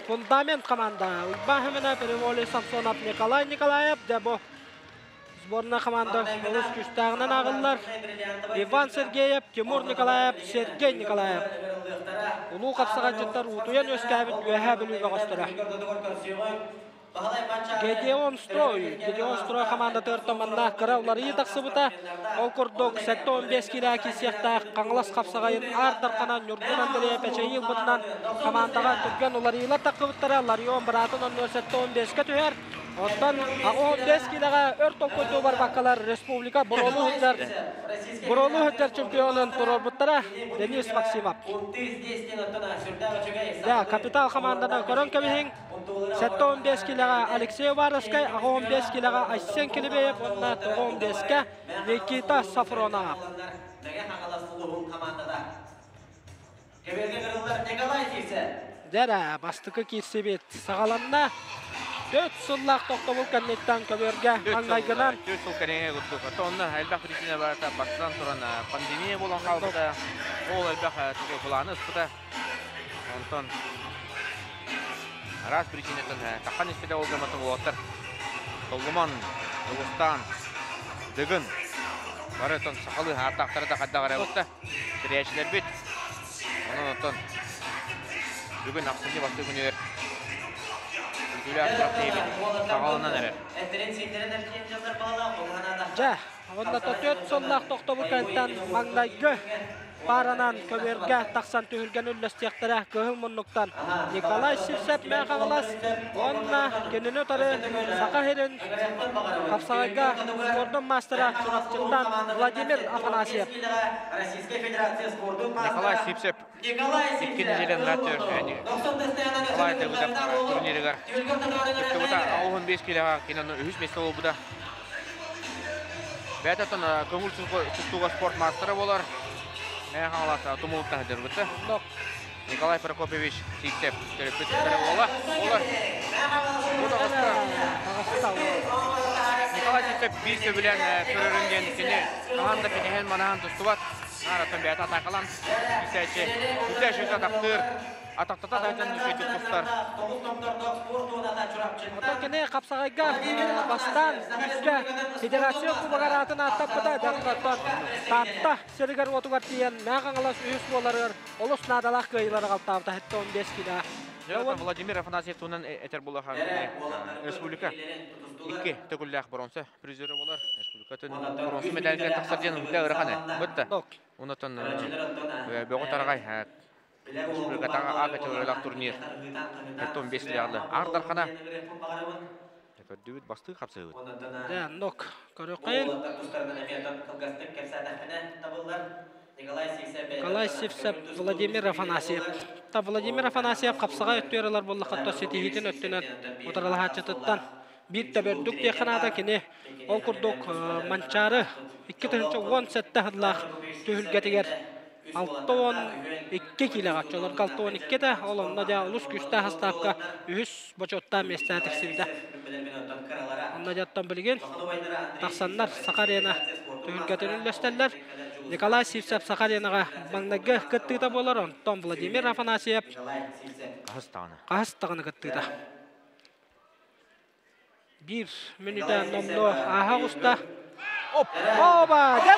Фундамент команда Уйбаан Хэмэнэ, Переволи Самсонов, Николай Николаев, дьэ бу Сборная команда олус күүстээҕинэн ааҕыллар. Иван Сергеев, Тимур Николаев, Сергей Николаев. Улуу хапсаҕайдьыттар уутуйан үөскээбит Үөһээ Бүлүү бөҕөстөрө. Гедеон Строй. Гедеон Строй хамаандатыгар манна кыра уларыйыы тахсыбыта. Ол курдук 75 киилэ киирсиэхтээх Хаҥалас хапсаҕайын Аар Дархана Ньургун Андреев эчэйии ылбытынан хамаандаҕа түргэн уларыйыылар таххыбыттара. Ларион быраатын оннугар 75-кэ түһэр. Оттон 85 киилэҕэ өр толкуйдуу барбаккалар республика буруолуу сылдьар буруолуу сылдьар чемпионун туруорбуттара Денис Максимов. Да, капитал хамаанданы көрөн кэбиһиҥ. 75 килэҕэ Алексей Уваровскай, 85 килэҕэ Айсен Килибеев уонна 95-кэ Никита Сафронов. Дьэ, бастакы киирсибит саҕаланна. Төрт сыллаах тохтобул кэнниттэн көбүөргэ маҥнайгынан 4 сыл кэриҥэ курдук. Онно элбэх причина барыта бастатан туран пандемия буолан хаалбыта. Ол элбэх былааны ыспыта. Онтон араас причинаттан таххан испитэ ол гымматын уолаттар Толлуман, Дьулустаан, Дыгын бары оттон сахалыы ааттаахтара да хайдах эрэ буолта. Тэрийээччилэрбит. Онон оттон бүгүн ахсынньы бастакы күнүгэр үтүөлээх күрэхтэһиибит саҕаланан эрэр. Дьэ, уонна төрт сыллаах тохтобул кэнниттэн маҥнайгы пааранан көбүөргэ тахсан түһүлгэни үллэстиэхтэрэ кыһыл муннуктан Николай Сивцев Мэҥэ Хаҥалас уонна кинини утары Саха сирин хапсаҕайга спордун маастара Чурапчыттан Владимир Афанасьев. Николай Сивцев икки нэдиэлэн ырааттыыр Николай Давыдов турнирыгар кыттыбыта 15 килоҕа кинини үһүс миэстэ буолбута. Бэйэтэ оттон көҥүл тустууга спорт маастара буолар. Мэҥэ Хаҥалас Тумулуттан сылдьарбыта. Николай Прокопьевич Сивцев төрөппүт уола буолар. Бу таҕыста. Николай Сивцев биир сөбүлээн көрөрүн диэн кини хаһан да кэтэһэн манаһан тустубат. Наараттан бэйэтэ атаакалаан киирсээччи. Киирсээччи атахтыыр. Атахтата тайдан үчүгэйдик тустар. Оттон кини хапсаҕайга бастаан күүскэ федерация кубогар аатын ааттаппыта. Дьонтон Таатта сиригэр-уотугар тиийэн Мэҥэ Хаҥалас үһүс буоларыгар олус наадалаах кыайыылары аҕалтаабыта 75 киилэ. Владимир Афанасьев туһунан этэр буоллахха республика икки төгүллээх боруонса призерэ буолар. Республикатын боруонса медалга тахсар диэн үлэ ыарахан ээ. Бытта. Онтон бөҕө тараҕай Республикатааҕы А категориялаах турнир 45 лиалы Аар Дархана көрдүбүт бастыы хапсыһыбыт. Дьэ, оннук. Көрүөххэйин. Николай Сивцев, Владимир Афанасьев. Та Владимир Афанасьев хапсаҕай өттүгэр ылар буоллахха ситиһиитин өттүнэн утарылаһааччытыттан биир төбөрдүк диэххэ наада кини ол курдук Манчаары 2017 сыллаах түһүлгэтигэр 62 киилэҕэ оччолорго 62 этэ ол онно дьэ олус күүстээх астаапка үһүс бочуоттаах миэстэҕэ тиксибитэ онно дьэ оттон билигин тахсаннар Саха Арена түһүлгэтин үллэстэллэр Николай Сивцев Саха Аренаҕа маҥнайгы кыттыыта буолар онтон Владимир Афанасьев хаһыс даҕаны хаһыс даҕаны кыттыыта Биир мүнүүтэ номнуо ааһа оҕуста. Оба! Дьэ!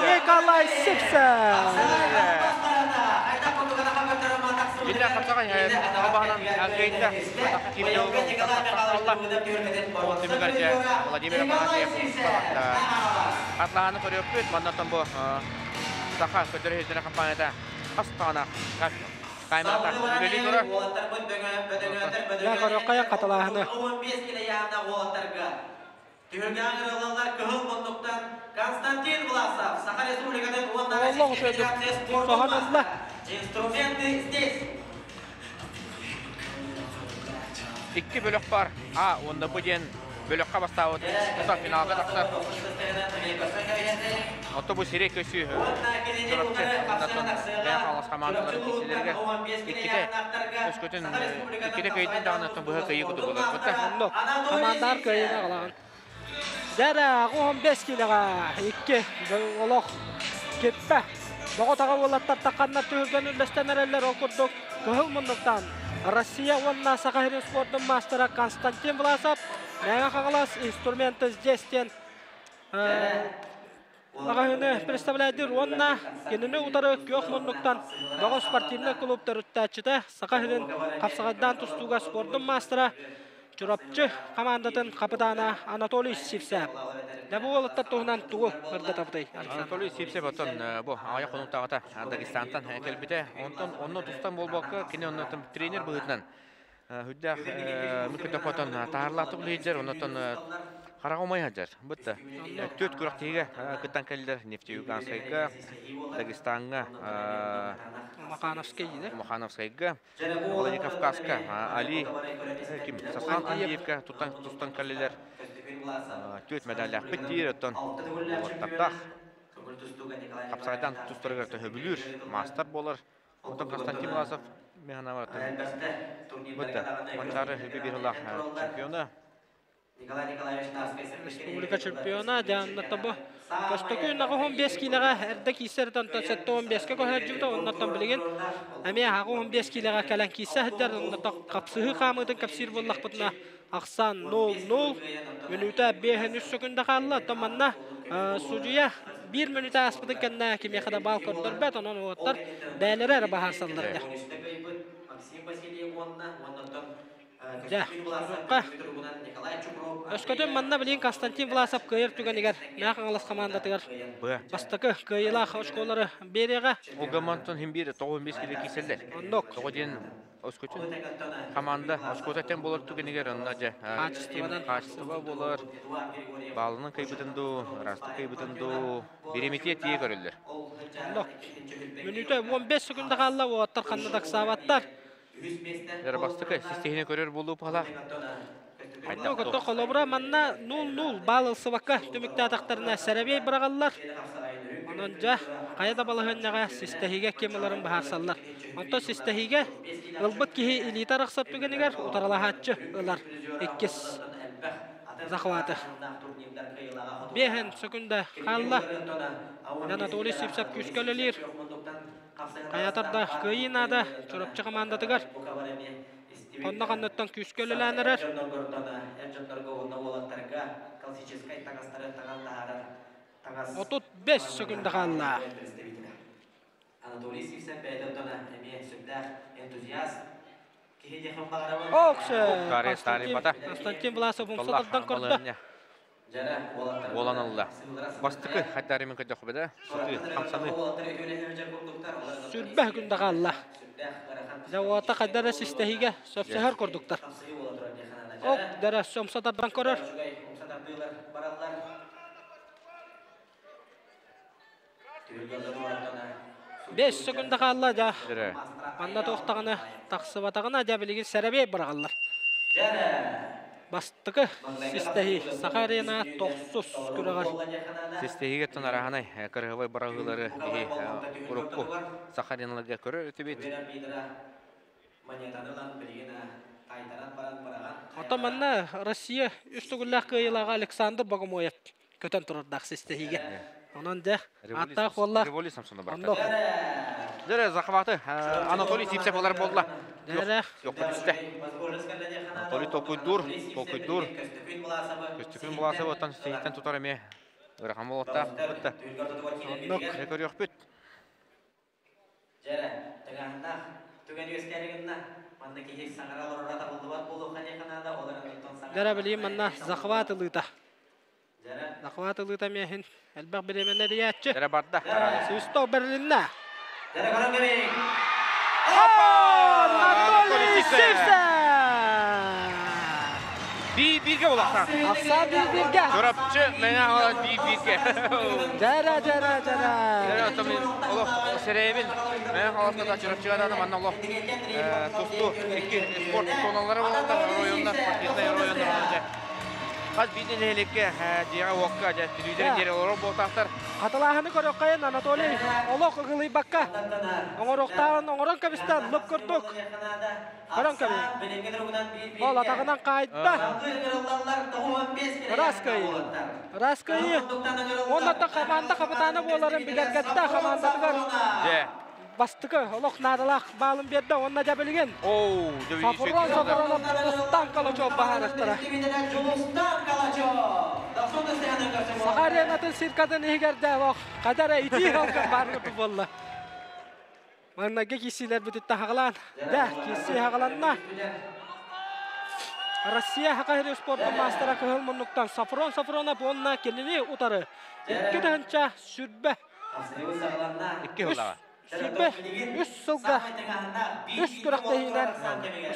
Николай Сивцев! Биллэ хапсаҕай албаһынан кыайда. Кимде алла. Ол түмүгэр дьэ Владимир Афанасьев Атлаһаны көрүөхпүт. Маннаттан бу Саха көтөр иһитинэ компанията хас даҕаны Каймата үлэлии турар. Дьэ, көрүөххэ хатылааһыны. Түһүлгэҕэ ыҥырыллаллар кыһыл муннуктан Константин Власов, Саха Республикатын уонна Олох Российской үчүгэйдик Федерация спордун соһон ылла. маастара. Инструменты здесь. Икки бөлөх бар. А уонна бу диэн бөлөххө бастаабыт тута финалга тахсар. Отто бу сирэй көсүү Чурапчы уонна Мэҥэ Хаҥалас хамаандаларын киирсиилэригэр иккитэ өскөтүн иккитэ кыайдын даҕаны быһа кыайыы курдук буолар. Оннук. Хамаандаар кыайыыны аҕалаҕын. Дьэ 15 киилэҕэ икки олох киппэ. Боҕо-таҕа уолаттар тахханнар түһүлгэни үллэстэн эрэллэр. Ол курдук кыһыл муннуктан Россия уонна Саха сирин спордун маастара Константин Власов Мэҥэ Хаҥалас инструменты здесь диэн маҕаһыыны представляйдыыр уонна кинини утары күөх муннуктан Бөҕө спортивнай клуб төрүттээччитэ Саха сирин хапсаҕайдаан тустууга спордун маастара. Чурапчы хамаандатын хапытаана Анатолий Сивцев. Дьэ бу уолаттар туһунан тугу ырдатабытый, Александр? Анатолий Сивцев оттон бу аҕыйах хонуктааҕыта Дагестантан кэлбитэ. Онтон онно тустан буолбакка, кини онно тренер быһыытынан үрдээх мүкөтөкотон таһарлаахтык үлэһиттэр, оннотон хараҕа умай сылдьар. Бытта түөрт күрэхтэһиигэ кыттан кэллилэр Нефтеюганскайга, Дагестаҥҥа, Махановскай диде. Махановскайга, Владикавказка, Али ким Сахан Андиевка туттан тустан кэллилэр. Түөрт медаллаахпыт диир, оттон уоттардаах хапсаҕайдан тустарыгар төһөбүлүүр маастар буолар. Оттон Константин Власов механавар бытта Манчаары үбү чемпиона. Республика чемпиона Диана Тобо Көстөкүүн 85 киилэҕэ эрдэ киирсэр онтон 75-кэ көһөрдүбүтэ оннуттан билигин эмиэ 85 киилэҕэ кэлэн киирсэ сылдьар оннуттан хапсыһыы хаамыытын кэпсиир буоллахпытына ахсаан 0-0 мүнүүтэ 5 3 секунда хаалла оттон манна судьуйа биир мүнүүтэ ааспытын кэннэ кимиэхэ да баал көрдөрбөт онон уолаттар бэйэлэрэ эрэ баһаарсаллар Дьэ, урукка өскөтүн манна билигин Константин Власов кыайар түгэнигэр Мэҥэ Хаҥалас хамаандатыгар бастакы кыайыылаах очколары биэриэҕэ. Ол гаммантан хим биир 95 кило киирсэллэр. Оннук. Тоҕо диэн өскөтүн хамаанда очкота тэн болар түгэнигэр онно дьэ хаачыстыбанан хаачыстыба болар. Баалынан кыйбытын дуу, ыраастык кыйбытын дуу, биримитиэ тиийэ көрөллөр. Оннук. Мүнүүтэ 15 секунда хаалла, уоттар ханна да ыксаабаттар. Дьэ бастакы систиһини көрөр буолуу палаах. Оннук холобура манна 0-0 баал ылсыбакка түмүктээтэхтэринэ сэрэбиэй быраҕаллар. Онон дьэ хайа да балаһыанньаҕа систэһиигэ ким ыларын быһаарсаллар. Онтон систэһиигэ ылбыт киһи илиитэ арахсар түгэнигэр утарылаһааччы ылар. Иккис захваты. Биэһэн сөкүндэ хаалла. Анатолий Сивцев күүскэ үлэлиир. Хайатар да кыайыы наада Чурапчы хамаандатыгар. Онно ханныттан күүскэ үлэлээн эрэр. 35 секунда хаалла. Оксе! Константин Власов умсатардан көрдө. Буолан ылла. Бастакы хайдарымын көрдөхпүт да, сытыы, хамсаныы. Сүрбэх күндэ хаалла. Дьэ уота хайда да систэһиигэ сөпсөһөр курдуктар. Ок, дэрэ сомсотардан көрөр. Бес секунда хаалла дьэ. Манна туохтаҕына тахсыбатаҕына дьэ билигин сэрэбиэй быраҕаллар. Бастакы систэһии Саха арена тохсус күрэҕэр. Систэһиигэ тон араһанай кырыһыбай быраҕыылары биһи урукку Саха ареналарга көрөр этибит. Оттон манна Россия үс төгүллээх кыайыылааҕа Александр Богомоев көтөн турардаах систэһиигэ. Онон дьэ, ааттаах буолла. Революция Самсонов барта. Дьэ, захваты Анатолий Сивцев ылар буолла. Дьэ, Йокко түстэ. Анатолий толкуйдуур, толкуйдуур. Көстөкүүн Буласов оттон сиһиттэн тутар эмиэ ыарахан буолуохтаах. Бытта. Оннук. Дьэ, көрүөхпүт. Дьэрэ, тыҥааһыннаах түгэн үөскээри гынна. Манна киһи саҥара олороро табыллыбат буолуохха диэххэ наада, ол эрэн онтон саҥара Дьэрэ билигин манна захват ылыыта. Захват ылыыта миэхин элбэх бириэмэни эрийээччи. Дьэрэ барда. Свисток бэрилиннэ. Дьэрэ көрөн кэбиһиҥ. Анатолий Сивцев! Биир-бииргэ булахтаах. Ахсаан биир-бииргэ. Чурапчы Мэҥэ Хаҥалас биир-бииргэ. Дьэрэ, дьэрэ, дьэрэ. Дьэрэ, оттон мин олох сэрэйэбин. Мэҥэ Хаҥаласка да Чурапчыга даҕаны манна олох тустуу икки спорт зоналара буолаллар, оройуоннар, спортивнай оройуоннар онон дьэ хас биирдии нэһилиэккэ дьиэҕэ-уокка дьэ телевизоры диэри олорор буолтаахтар. Хатылааһыны көрүөххэйин Анатолий олох ыгылыйбакка оҥоруохтааҕын оҥорон кэбистэ лып курдук. Көрөн кэбиһиҥ. Ол атаҕынан хаайда. Ыраас кыайыы. Ыраас кыайыы. Уонна хамаанда хапытаана буоларын бигэргэттэ хамаандатыгар. Дьэ. Бастакы олох наадалаах баалын биэрдэ уонна дьэ билигин. Оу, Сафрон Сафронов Дьулустан Калачев баһаарыктара. Саха аренатын циркатын иһигэр дэ олох хадара итии халкын баар курдук буолла. Маҥнайгы киирсиилэрбититтэн хаҕалаан, дэ, киирсии хаҕаланна. Россия Саха сирин спордун маастара кыһыл муннуктан Сафрон Сафронов уонна кинини утары 2 020 Икки сыллаҕа. 23 сылга үс күрэхтэһиинэн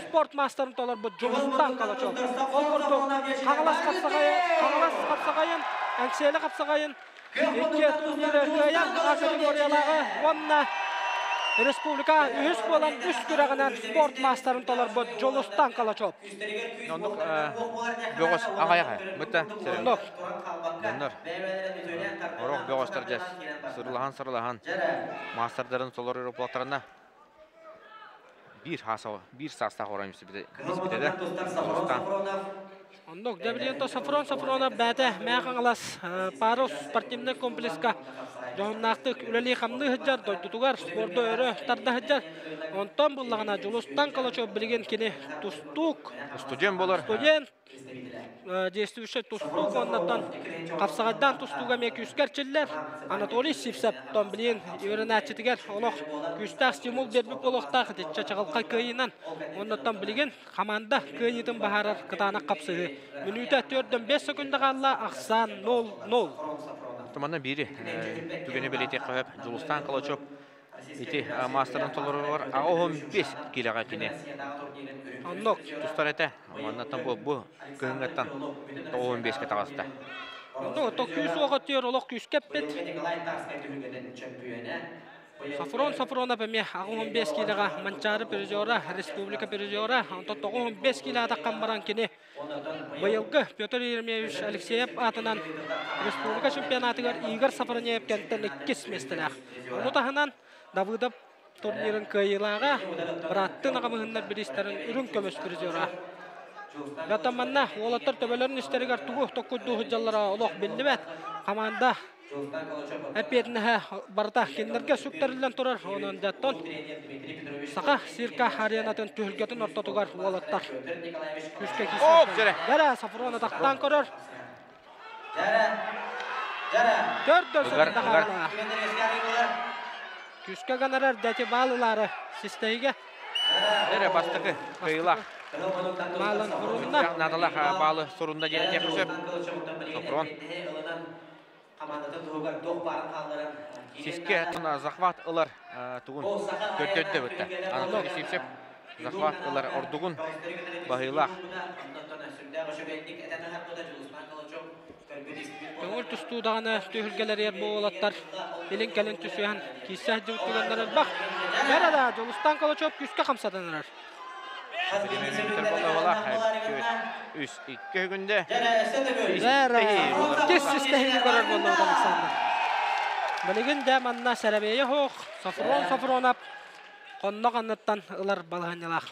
спорт маастарын толорбут Дьулустан Калачев. Ол курдук Хаҥалас хапсаҕайын, Хаҥалас хапсаҕайын, Эҥсиэли хапсаҕайын икки турниры кыайан А категориялааҕы уонна республика үһүс буолан үс күрэҕинэн спорт маастарын толорбут Дьулустан Калачев. Оннук бөҕөс аҕайах бытта Оннук. Дьоннор орох бөҕөстөр дьэ сырылаһан-сырылаһан маастардарын толорор буолтарына биир хааса биир саастаах оройун испитэ да Дьулустан. Оннук дьэ Сафрон Сафронов бэйэтэ Мэҥэ Хаҥалас Парус спортивнай комплекска дьоһуннаахтык үлэлии-хамныы сылдьар, дойдутугар спорду өрө тарда сылдьар. Онтон буллаҕына Дьулустан Калачев билигин кини тустуук. Студент болар. Студент, действующий тустуук оннуттан хапсаҕайдаан тустууга эмиэ күүскэ эрчиллэр. Анатолий Сивцев тон билигин үөрэнээччитигэр олох күүстээх стимул биэрбит буолуохтаах итиччэ чаҕылхай кыайыынан. Оннуттан билигин Хамаанда кыайыытын баһаарар кытаанах хапсыһыы. Мүнүүтэ 4-5 секунда хаалла, ахсаан 0-0. Манна биири түгэни бэлиэтиэххэ сөп. Дьулустаан Калачев ити маастарын толоругар 85 киилэҕэ кини Оннук. тустар этэ. Маннаттан бу бу кыһыҥҥыттан 95-ке таҕыста. Оннук, то күүс уоҕа түөр олох күүскэ эппит. Сафрон Сафронов эмиэ 85 киилэҕэ Манчаары призера, республика призера, онтон 95 киилэ атаххан баран кини быйылгы Петр Еремеевич Алексеев аатынан республика чемпионатыгар Игорь Сафронеев кэнтэн иккис миэстэлээх. Ону таһынан Давыдов турнирын кыайыылааҕа, бырааттын аҕамыһыннар бириистэрин үрүҥ көмүс призера. Оттон манна уолаттар төбөлөрүн истэригэр тугу токкуйдуу сылдьаллара олох биллибэт. Команда эппиэтинэһэ барыта кинилэргэ сүктэриллэн турар. Онон дьаттон Саха цирка аренатын түһүлгэтин ортотугар уолаттар күүскэ киирсэллэр. Дьэрэ, Сафрон атахтаан көрөр. Төрдө сылда хаалла. Күүскэ ганарар дэти баалылары систэйгэ. Эрэ бастакы кыйылах. Баалын урунна. Наадалах баалы сурунна диэн этиэххэ сөп. Сафрон. Сиске захват ылар тугун көрдөрдө бытта. Анатолий Сивцев захват ылар ордугун баһыылаах. Көҥүл тустуу даҕаны түһүлгэлэригэр буолаттар илин-кэлин түсүһэн киирсэ сылдьыбыт түгэннэр элбэх. Бэрэ да Дьулустан Калачев күүскэ хамсатан эрэр. Үс икки күндэ. Иккис систэһиини көрөр буолла Александр. Билигин дэ манна сэрэбиэйэ суох Софрон Софронов хоннох анныттан ылар балаһыанньалаах.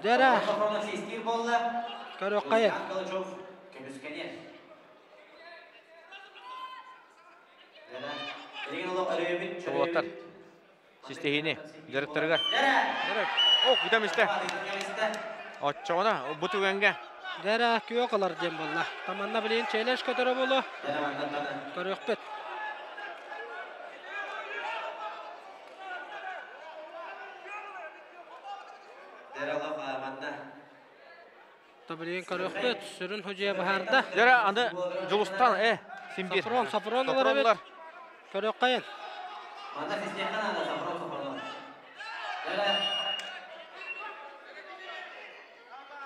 Дьэрэ. Көрүөххэйин. Уолаттар систэһиини дьарыктарыгар. О, кутам истэ. Оччоҕуна бу түгэҥҥэ Дьэрэ күөх ылар диэн буолла. Таманна билигин челлендж көтөрө буолуо. Көрүөхпүт. Билигин көрүөхпүт, сүрүн худьуйа баһаарда. Дьэрэ аны Дьулустан син биир. Сафрон, Сафрон ылар эбит. Көрүөххэйин.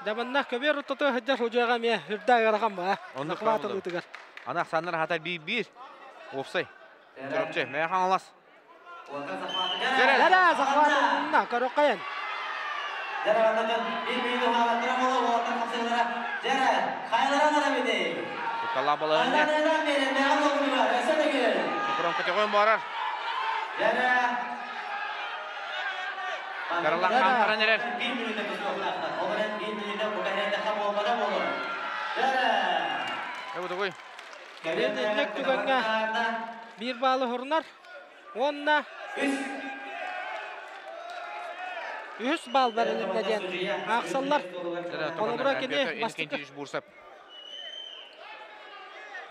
Дьабанна көбүөр ортото сылдьар худьуйаҕа эмиэ үрдээх ыарахан баа. Оннук Захват ылыытыгар. Аны ахсааннар хатар биир-биир. Уопсай. Чурапчы, Мэҥэ Хаҥалас. Дьэрэ, захват ылынна, көрүөххэйин. Кутталаах балаһыанньа. Сафрон көтөҕүөн барар. Каралаах хаамтаран эрэр. Эбутугуй. Инник түгэҥҥэ биир баалы хурунар уонна үһүс баал бэрилиннэ диэн аахсаллар. Холобура кини бастакы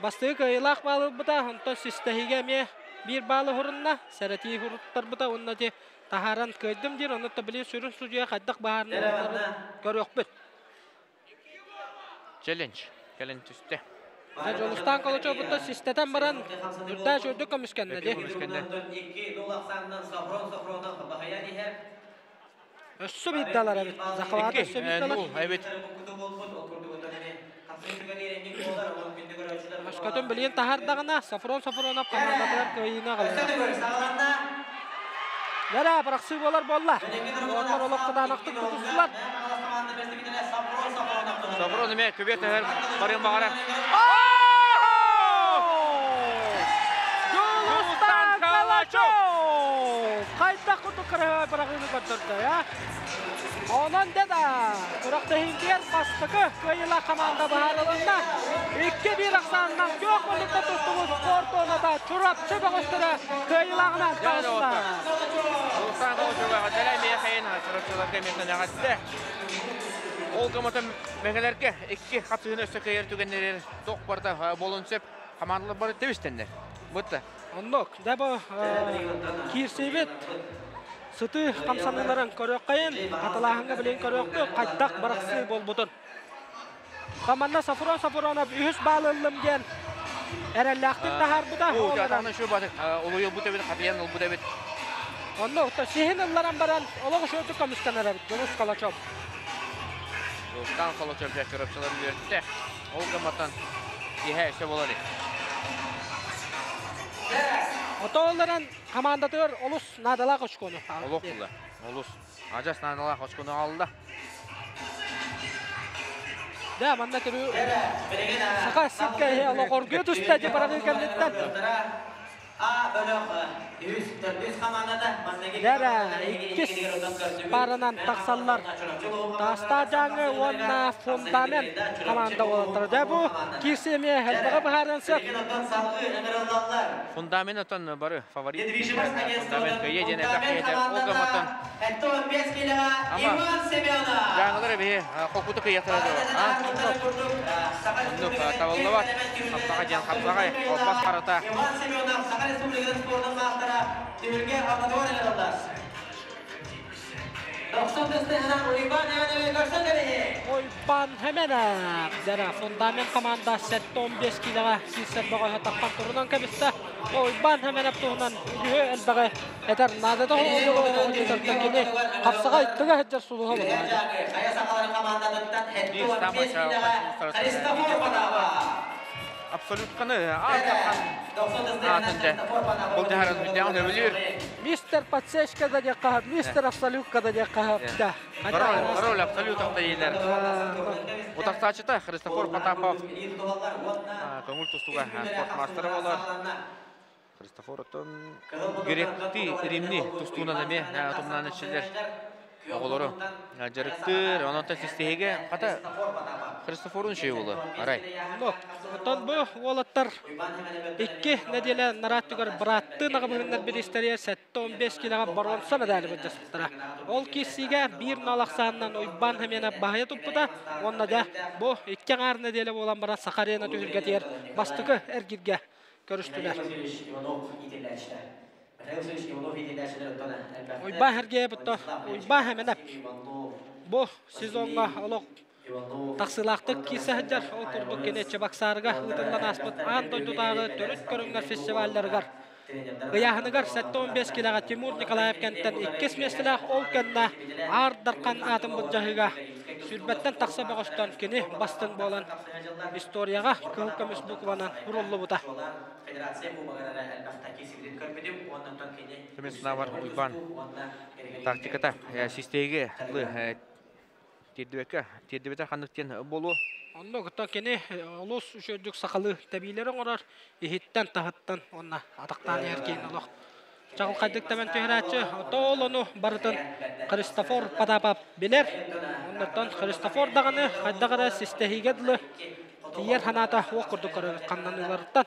бастакы кыайыылаах баал ылбыта, онтон систэһиигэ эмиэ Биир баалы хурунна, сэрэтии хуруттарбыта уонна ти таһааран кыайдым диир, онно били сүрүн судьуйа хайдах баһаарын көрүөхпүт. Челлендж кэлин түстэ. Дьолустаан Колочобутта систетен баран үрдәш үрдүк көмүскэннэ ди. Өссө биддалар эбит. Захват өссө биддалар. Эбит. Өскөтүн билиэн таһардағына Сафрон Сафронов командатыгар кыайыына галына. Лара барақсы болар болла. Олар олох кытаанактык тутустулар. Сафрон эме көбет әһәр барыан бағара. Жолустан Калачов! Қайта құтты кырыға барағыны көрдірді, я? Онон деда, күрәктәһингер бастыкы кыйыла команда баһарылында 2-1 ақсанынан көк мөлікті тұстуғыз спорт онада Чурапчы бөҕөстөрө кыйылагынан таҕыста. Жолустан Калачова гадалай мехайын Чурапчыларга мехайын Ол гыматын меңелерге 2 хапсыгын өссө кыйыр түгеннер тоқ барда болун сөп командалар бары тебистеннер. Бутта. Оннок, дәбі кирсебет сыты қамсаныларын көрөккайын, аталахыңа билен көрөктү, қайттақ барақсы болбутун. Команда Сафрон Сафронов үһүс баалылым диэн эрэллээхтик таһаарбыта. О, жатағынан шүү батык. Улуйу бу тебит, хатыян ул бу тебит. Онно сиһин ылларан баран олох шөтү көмүскэнэр эбит, Жолус Калачов. Жолустан Калачов жакырыпчылар үйөрттө. Ол гыматан киһэ өсө болар. Отооларан командатыр олус надалах очкону. Олох була. Олус. Ажас надалах очкону алды. Да, манна түрү сака сикке олох оргуя түстэ же барагы кэллиттен. Дәрә, иккис парынан тақсаллар. Таста жаңы онна фундамент команда олаттар. Дә бу кирсеме хәлбәгә баһарын сып. Фундамент отон бары фаворит. Фундамент көйе дене бәхе ол гаматан. Ама жаңылар бе хокуту кыятырды. Оннук табыллабат. Хаптага жан хаптага колбас карата. Ойбан Хеменов. Дәрә фундамент команда 7-15 килоға кирсер бөҕө таппан турунан кэбистэ. Ойбан Хеменов туһунан үһү элбэҕи этэр наадата кини хапсаҕа иттыга хеджер сулуһа буолар. Абсолют каны атын Бұл жахаран бүтән өлүр. Мистер Подсечка да декка, мистер Абсолютка да декка. Роль абсолют автоилер. Утактачыта Христофор Потапов. Көңүл тустуга спорт мастеры болар. Христофор отон гректи римни тустуна неме тумнан ичилер. Оголору жарыктыр, онон та систеге ката Христофорун шей болу. Арай. Отон бу олаттар 2 неделе нараттыгар братты нагыбыннар бир 7-15 килога баронса медали быджастыра. Ол кисиге 1 налаксаннан ойбан хемена бахая туппута. Онна да бу 2 гар неделе болан бара Сахарена түһүргә тиер бастыкы эргирге көрүштүлөр. Ойба херге бутта, ойба хеменеп. Бу сезонга олох тақсылақтық кисе хаджар ол курдук кене Чебоксарыга ытыллан аспыт аан дойдутаагы төрүт көрүңнөр фестивалларыгар. Ыяхыныгар 7-15 килога Тимур Николаев кенттен 2 местелах ол кенна аардаркан атын бұджахыга сүрбеттен тақса бөҕөстөн кини бастың болан историяга кыл көмүс букванан уруллу бута. Төмен сынавар уйбан тактиката систеге тирдибекке тирдибете ханныктен болу. Онно кытта кини олус үшөдүк сакалы табилерин орар ихиттен тахыттан онна атактан эркин олох. Чагыл кайдык тамен түһәрәче отоолону барытын Христофор Потапов билер. Оннотон Христофор даганы кайдагара систехиге дылы тиер ханата окурду көрө каннануларыттан.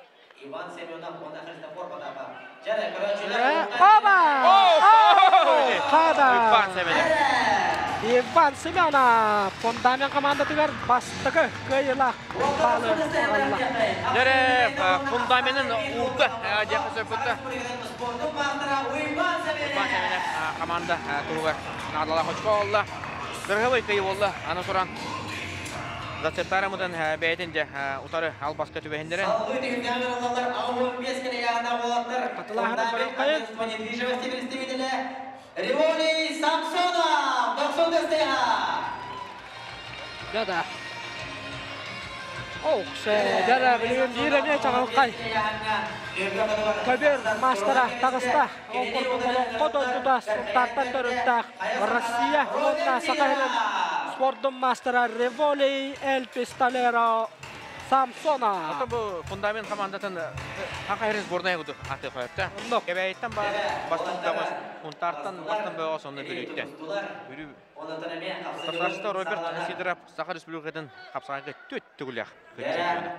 Оба! Када! Уйбан Семенов. Иван Семенов фундамент командатыгар бастакы кыайыылаах баалы аҕалла. Дьэрэ фундаменын уурда диэххэ сөп буолла. Иван Семенов команда туһугар наадалаах очко олла. Кыргыбай кыйы болла. Аны туран Зацептарамытын бэйэтин де утары албаска түбэһиннэрэн. Хатылааһына барылхайын. Револий Самсонов, Да-да. Ох, дьара билигин биир эмиэ чаҕылхай. Көбүөр маастара таҕыста. Ол курдук олоҥхо дойдута Сунтаартан төрүттээх Россия уонна Саха сирин спордун маастара Револий Эль Пистолеро Самсонов. Ото бу фундамент командатын Хаха Херес сборная куду аты қойыпта. Кэбээйиттэн ба бастын бөҕөс, Хунтартан бастын бөҕөс онно Бүлүүттэн. Бүлүү Татарста Роберт Сидоров Саха Республикатын хапсаҕайга түт түгүлэх кыттыыны.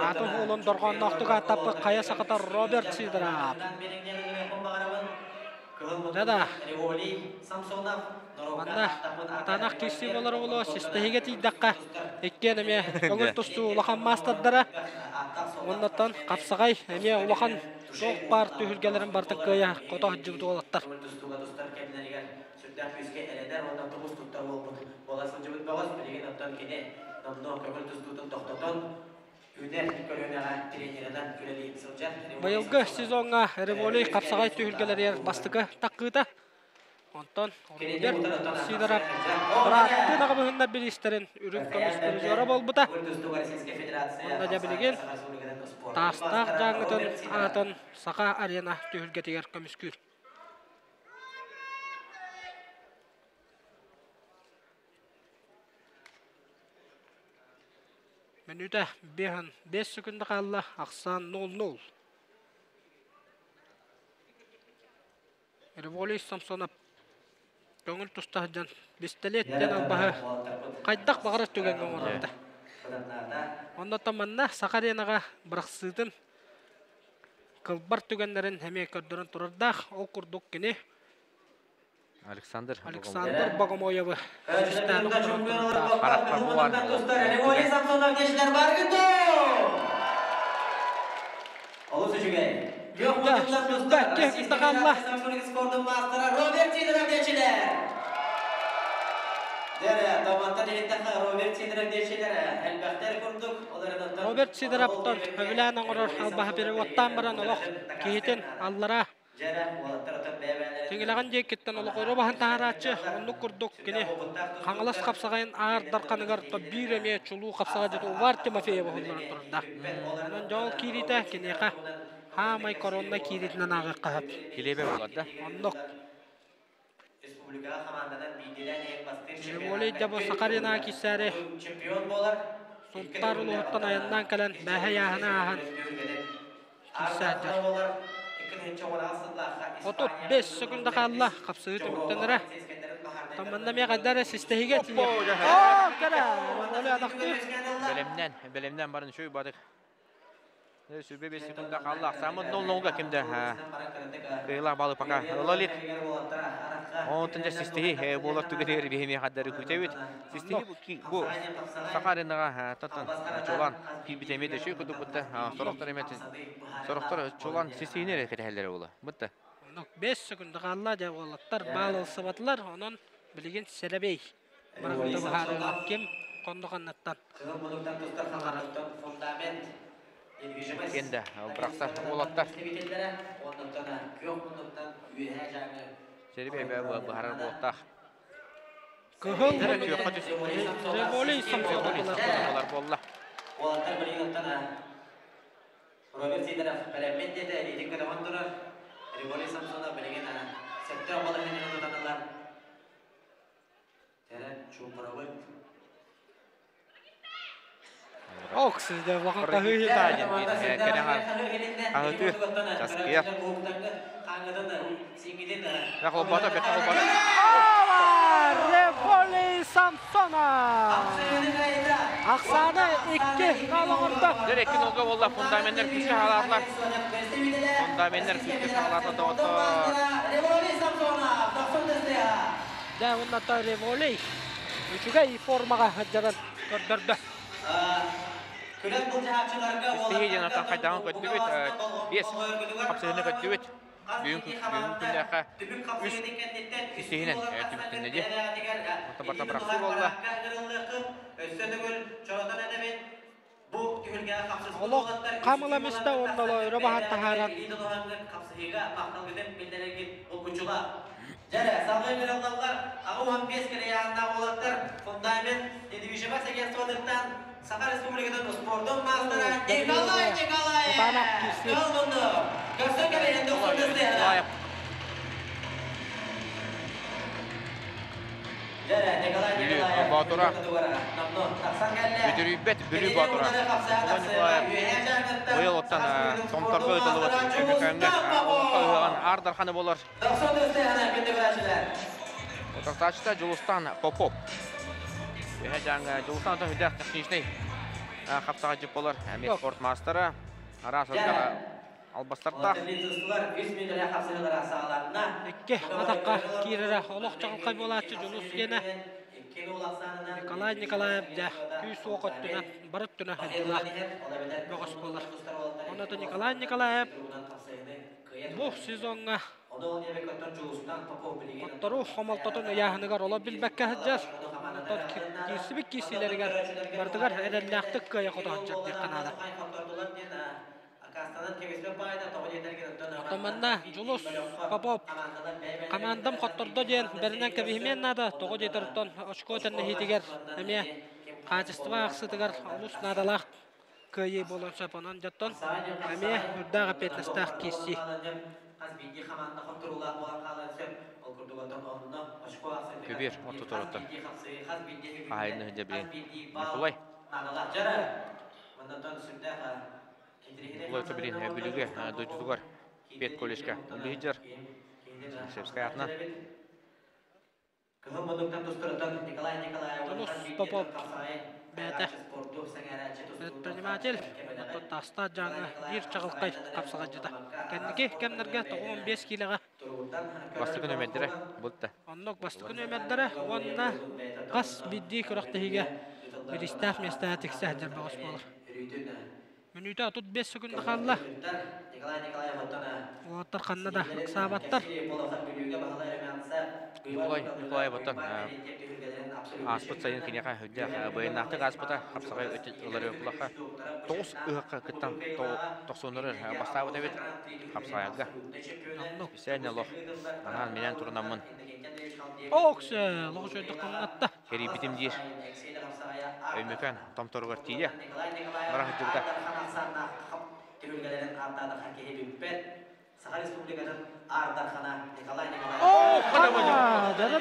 Атын уолун дорҕоонноохтук ааттаппыт хайа сахата Роберт Сидоров. Да-да. Манна атаанах киирсии буолар оҕолоо систэһигэ тиийдэххэ иккиэн эмиэ көҥүл тустуу улахан маастардара. Уоннаттан хапсаҕай эмиэ улахан туох баар түһүлгэлэрин барытын кыайа хото сылдьыбыт уолаттар. Сүрдээх күүскэ эрэнэр уонна тумус туттар буолбут буола сылдьыбыт бөҕөс билигин оттон кини номнуо көҥүл тустуутун тохтотон үүнэр көлүөнэҕэ тренеринэн үлэлии сылдьар. Быйылгы сезоҥҥа Револий хапсаҕай түһүлгэлэригэр бастакы таккыыта. Онтон Роберт Сидоров бырааттыы наҕабыһыннар бириистэрин үрүҥ көмүс призера буолбута. Онно дьэ билигин Таастаах Дьааҥытын аатын Саха арена түһүлгэтигэр көмүскүүр. Мүнүүтэ 5 секунда хаалла, ахсаан 0-0. Револий Самсонов көҥүл туста сылдьан бистэлиэт диэн албаһы хайдах баҕарар түгэҥҥэ оҥорорда. Оннуттан манна Саха аренаҕа бырахсыытын кылбар түгэннэрин эмиэ көрдөрөн турардаах. Ол курдук кини Александр Александр Богомоевы систээн оҥорон турардаах. Харахпар буолар. Револий Самсонов дьиэчилэр Олус үчүгэй. Күөх муннуктан тустар Российскай спордун маастара Роберт Сидоров диэчилэр. Дэрэ, Томаттан иһиттэххэ Роберт Сидоров диэчилэр элбэхтэр курдук. Роберт Сидоровтан сөбүлээн оҥорор албаһа переводтаан баран олох киһитин аллара Тиҥилэҕин диэкиттэн олох өрө баһан таһаарааччы, оннук курдук кини Хаҥалас хапсаҕайын аар дарханыгар биир эмиэ чулуу хапсаҕайдьыт Увар Тимофеев уһулларан турардаах. Онон дьол киириитэ киниэхэ хаамай коронна киириитинэн ааҕыахха сөп. Килиэбэ буолар да? Оннук. Револий дьэ бу Сахарина киирсээри Сунтаар улууһуттан айаннаан кэлэн бээһэ ыйааһыны ааһан киирсээддэр. 35 секунда хаалла, хапсыһыы түмүктэнэрэ. Тамманна эмиэ хайда эрэ систэһигэ тиийэр. Оо, кэрэ! Револий атахтыыр. Бэлэмнэн, бэлэмнэн барын үчүгэй бадык. Сүрбэ 5 секунда хаалла. Ахсааммыт 0-0-га кимде кыйылаах балы пока ылалик. Онтон дьэ систиһи буолар түгэнигэр биһими хаддары күтэбит. Систиһи бу Саха аренаҕа тотон чулан киирбит эмиэ да үчүгэй курдук бутта. Сорохтор эмиэ сорохтор чулан систиһини эрэ кэтэһэллэрэ буола. Бутта. 5 секунда хаалла дьэ уолаттар баал ылсыбатылар. Онон билигин сэрэбэй. Бырагыта быһаарыылаах ким хонно ханнаттан. Кенде бырахсар уолаттар. Сэрэбэй быһаарар буолуохтаах. Кыһыл Револий Самсонов буолла. Уолаттар билигин Роберт Сидоров бэлэммит диэтэ, илиитин көтөҕөн турар. Револий Самсонов билигин сөптөөх балаһыанньаны тутан ылар. Кэлэн чуумпурабыт. Ок, сизде улахан таһыы Аһытыы, часкыйар. Холбото, бэрт холбото. Револий Самсонов! Ахсааны 2-0 оҥордо. Дэр 2-0-га буолла. Фундаменттар күүскэ хаалаатылар. Фундаменттар күүскэ хаалаатылар доҕоттор. Револий Самсонов, 90 СТА. Дьэ, уонна Револей үчүгэй формаҕа сылдьарын көрдөрдө. Истиһии диэн оттон хайдаҕын көрдүбүт, биэс хапсыһыыны көрдүбүт. Бүгүн бүгүн күннээххэ үс истиһинэн түмүктэннэ дии. Онтон барыта бырахсыы буолла. Олох хам ыла миста уонна өрө баһан таһааран. Дьэрэ, салгыы ыҥырыллаллар 85 килэйааннаах уолаттар фундамент недвижимость агентствотыттан Саха Республикатын спордун маастара Николай Николаев Кылмунну көрсө кэлиһин Николаев. Бүлүү Боотура. Бүдүрүйбэт Бүлүү Боотура. Николай Николаев быйыл оттон Томторго ыытыллыбыт Өймөкөөҥҥө Олоҥхо ыһыаҕын Аар Дарханы буолар. Утарсааччыта Дьулустан Попов. Үһэ дьааҥы Дьулустан отон үрдээх техничный хапсаҕайдьыт буолар. Эмиэ спорт маастара. Араас албастардаах. Икки атахха киирэрэ олох чаҕылхай буолааччы Дьулус гиэнэ. Николай Николаев дьэ күүс-уох өттүнэн бары өттүнэн хайдылаах бөҕөс буолар. Онно Николай Николаев бу сезоҥҥа хотторуу хомолтотун ыйааһыныгар олох билбэккэ сылдьар. Онтон киирсибит киирсиилэригэр барытыгар эрэллээхтик кыайа-хото сылдьар диэххэ наада. Оттон манна Дьулус Попов хамаандам хоттордо диэн бэринэн кэбиһимиэн наада. Тоҕо диэтэр оттон очко тэннэһиитигэр эмиэ хаачыстыба ахсытыгар олус наадалаах кыайыы буолуон сөп. Онон дьоттон эмиэ үрдээх эппиэтинэстээх киирсии. Көбүөр ортотуруттан хаһайын дьэ билин Николай Николай билин Бүлүүгэ дойдутугар педколледжка үлүһүйдэр Севская атынан. Дьулус Попов бэйэтэ предприниматель, оттон Таастаах Дьааҥы биир чаҕылхай хапсаҕайдьыта. Кэнники кэмнэргэ 95 киилэҕэ бастакы нүөмэрдэрэ булта. Оннук бастакы нүөмэрдэрэ уонна хас биирдии күрэхтэһиигэ бириистээх миэстэҕэ тиксэ сылдьар бөҕөс буолар. Мүнүүтэ 35 секунда хаалла. Уолаттар ханна да ыксаабаттар. Николай Николаев оттон ааспыт сайын киниэхэ үрдээх быйаннаахтык ааспыта хапсаҕай ылары булаха тоҕус ыһыкка кыттан тохсуннары бастаабыт эбит хапсаҕайга. Исээн олох анаан минээн турунаммын. Оксе, лоҕу чөйдөх хамнатта. Кэрийбитим диир. Өймөкөөн томторугар тиийэ бара сылдьыбыта.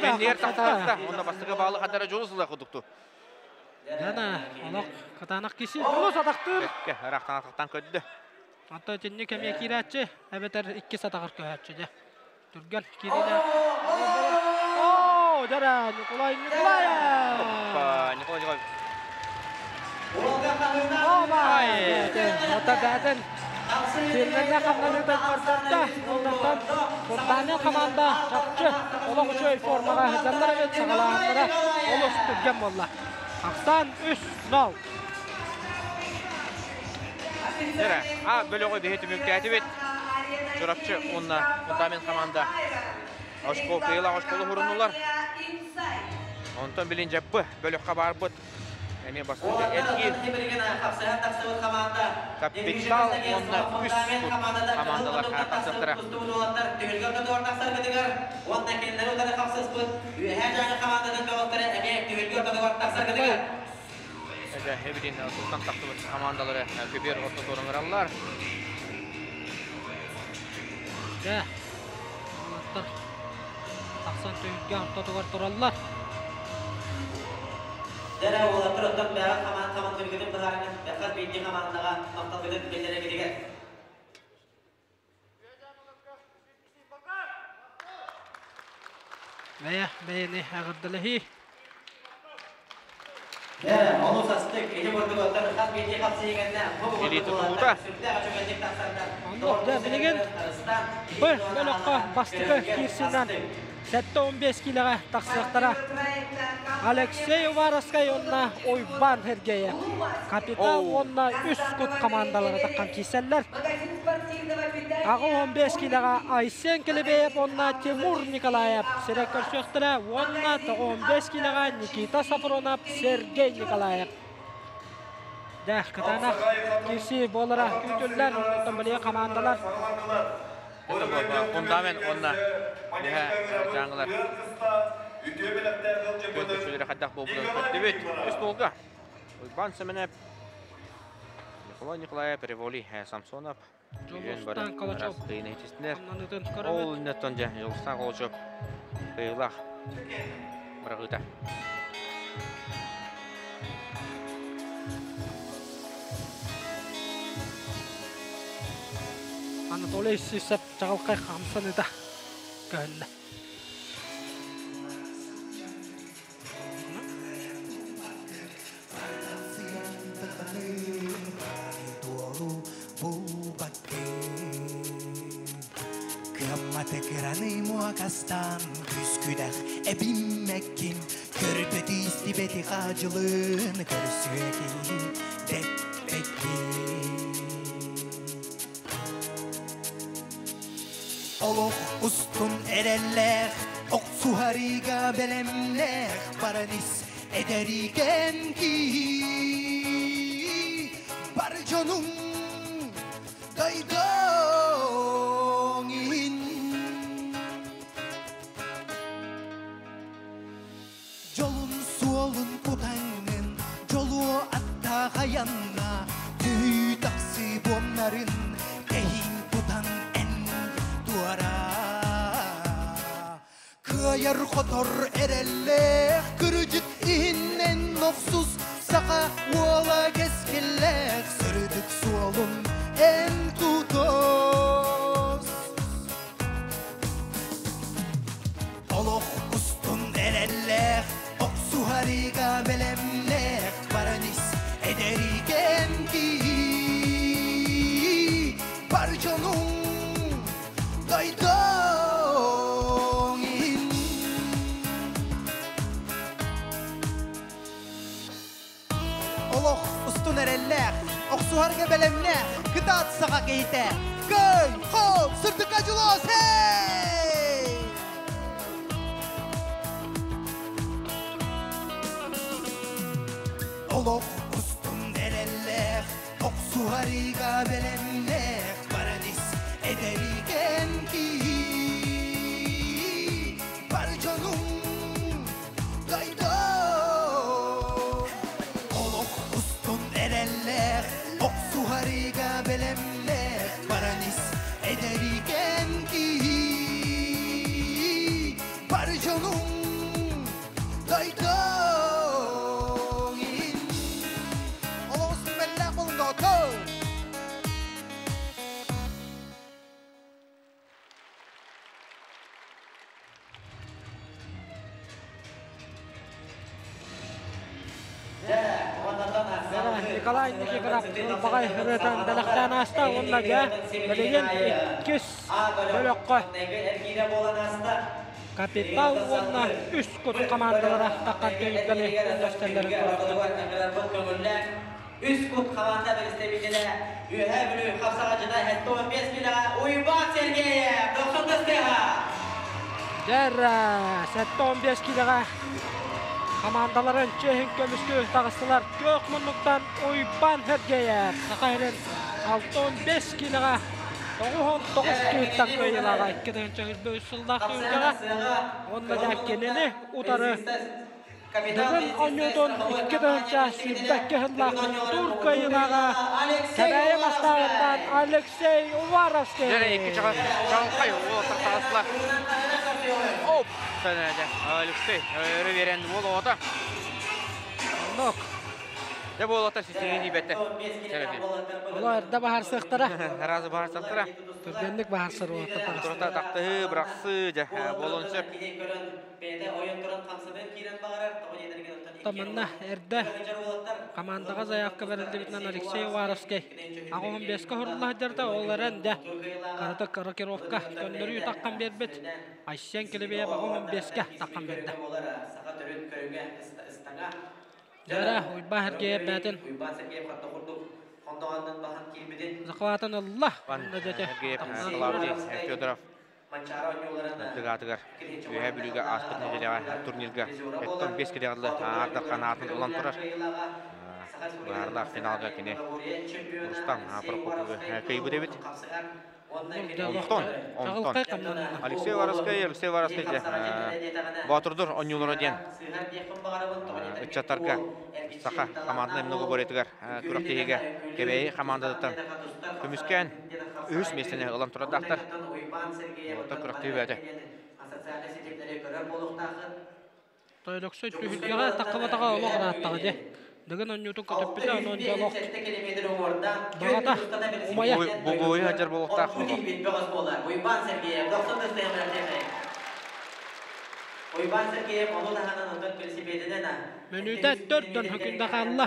Кэннигэр тахсаһыста. Онно бастакы баалы хадара Дьулус ылар курдукту. Дана, олох кытаанах киси. Дьулус атахтыыр. Бэккэ, ыраахтан атахтан көрдө. Онтон итинник эмиэ киирээччи, эбэтэр иккис атаҕар көһөөччү дьэ. Түргэн киириилээх. Оо, дьара, Николай Николаев! Николай Николаев. Оба! Ота бээтин фирменнэ хамнаныытын көрдөрдө. Оннуттан Фундамент хамаанда чахчы олох үчүгэй формаҕа сылдьаллар эбит, саҕалааһыннара олус түргэн буолла. Ахсаан 3-0. Дьэрэ, А бөлөҕү биһи түмүктээтибит. Чурапчы уонна Фундамент хамаанда очко кыайыылаах очколу уһурунулар. Онтон билин дьаппы бөлөххө баарбыт. Эмиэ бастакы эргиир. Капитал уонна үс кут хамаандалар тахсыахтара. Эдэ эбитин тустан тахсыбыт хамаандалары көбүөр ортотугар ыҥыраллар. Дьэ, уолаттар тахсан түһүлгэ ортотугар тураллар. Дьэрэ уолаттар оттон бэҕэ хамаан хамандыргытын быһаарыҥын бэххас биирдии хамаандаҕа махталгытын биллэрэгитигэр. Бэйэ бэйэни эҕэрдэлэһии. Илии тутуута. Оннук дьэ билигин Б бөлөххө бастакы киирсиинэн 75 килоҕа тахсыахтара. Алексей Уваровскай уонна Уйбан Сергеев. Капитал уонна үс кут командалара таххан киирсэллэр. 85 килоҕа Айсен Келебеев уонна Тимур Николаев сирэ көрсүөхтэрэ уонна 95 килоҕа Никита Сафронов, Сергей Николаев. Дэх, кытаанах киирсии буолара күүтүллэр. Онтон билиги командалар Фундамент уонна үһэ дьааҥылар күөн көрсүүлэрэ хайдах буолбутун көрдүбүт. Үс буолга. Уйбаан Сэмэнэп, Николай Николаев, Револи Самсонов Дьулустан Калачев Ол иннеттон дьэ Дьулустан Калачев кыайыылаах быраҕыыта. Анатолий Сивцев чаҕылхай хамсаныыта көһүннэ. Кыамматы кыраны муокастаан күскүдэх эбиммэккин көрбөтү истибэти хаадьылын көрсүөкин дэппэккин Олох устун эрэллээх, охсуһарыыга бэлэмнээх баран ис эдэригэн киһи. Бар дьонуҥ дойдуҥ иһин. Дьолун суолун кутаҥҥын, дьолуо аттаах айанна, түһүү тахсыы буомнарын тэһиин тутан эн туора. Кыайар-хотор эрэллээх, кырдьык иһиннэн охсус, саха уола кэскиллээх, сырдык суолун эн тутус. Олох устун эрэллээх, охсуһарыыга бэлэмнээх, баран ис эдэригэн киһи. Бар дьонуҥ дойдуҥ иһин. Олох устун эрэллээх, охсуһарга бэлэмнээх, кытаат саха киһитэ. Көй, хоп, сырдыкка дьулус, хей! Олох устун эрэллээх, охсуһарыыга бэлэмнээх, баран ис эдэригэн киһи. Бар дьонуҥ Олох устун эрэллээх, охсуһарыыга бэлэмнээх, баран ис эдэригэн киһи. Бар дьонуҥ дойдуҥ иһин. Олох устун бэллээх буолуҥ доҕоттоор! Николай Никифоров ылбаҕай ырыатын бэлэхтээн ааста уонна дьэ билигин иккис бөлөххө Капитал уонна үс кут командалара таххан түмүктэри үллэстэллэрин көрөбүт. Үс кут команда представителэ Үөһээ Бүлүү хапсаҕайдьыта 75 килоҕа Уйбаан Сергеев дохсун тыстыаҕа. Дьэр 75 килоҕа командаларын чиэһин көмүскүү таҕыстылар. Күөх муннуктан Уйбаан Сергеев Саха сирин 65 килоҕа 99 киһиттэн кыайыылааҕа 2023 сыллаах түһүлгэҕэ уонна да кинини утары Дыгын оонньуутун 2022 сыллаах муҥутуур кыайыылааҕа Кэбээйи бастааҕыттан Алексей Уваровский. Дьэ, икки чаҕылхай уолаттар таҕыстылар. Оп! Алексей өрө биэрэн уол оҕото. Оннук. Дьэ буолата ситиһии диибэтэ. Серафим. Оло эрдэ баһарсыахтара. Разы баһарсахтара. Түргэнник баһарсар уолаттар таҕыстар. Турата тахтыһыы, бырахсыы, дьэ буолуон сөп. Манна эрдэ командаҕа заявка бэриллибитинэн Алексей Уваровский аҕыһын бэскэ оһорулла сылдьарда, ол эрэн дьэ карата рокировка көннөрүү таххан биэрбит. Айсен Килибиев аҕыһын бэскэ таххан биэрдэ. Дьара Уйбаан Сергеев бээтин захватын ылла. Сергеев Клавдий Федоров тыгаатыгар Үөһээ Бүлүүгэ ааспыт нэдиэлэҕэ турнирга эттон 5 килэҕэ аардар ханаатын ылан турар. Быһаарылаах финалга кини Рустам Прокоповы кыайбыт эбит. Онтон, онтон Алексей Варовскай, Алексей Варовскай Боотурдур онньуулара диэн ыччаттарга саха хамаандатын многоборьетыгар күрэхтэһиигэ Кэбээйи хамаандатыттан көмүскээн үһүс миэстэни ылан турардаахтар. Уолаттар күрэхтэһии бэйэтэ. Тойлоксой түһүлгэҕэ таххыбатаҕа олох ырааттаҕа дьэ. Дыгын онньуутун көтүппүтэ, онон дьэ олох баҕата умайа. Бугуйу сылдьар буолуохтаах. Мүнүүтэ төрдөн хөкүндэ хаалла.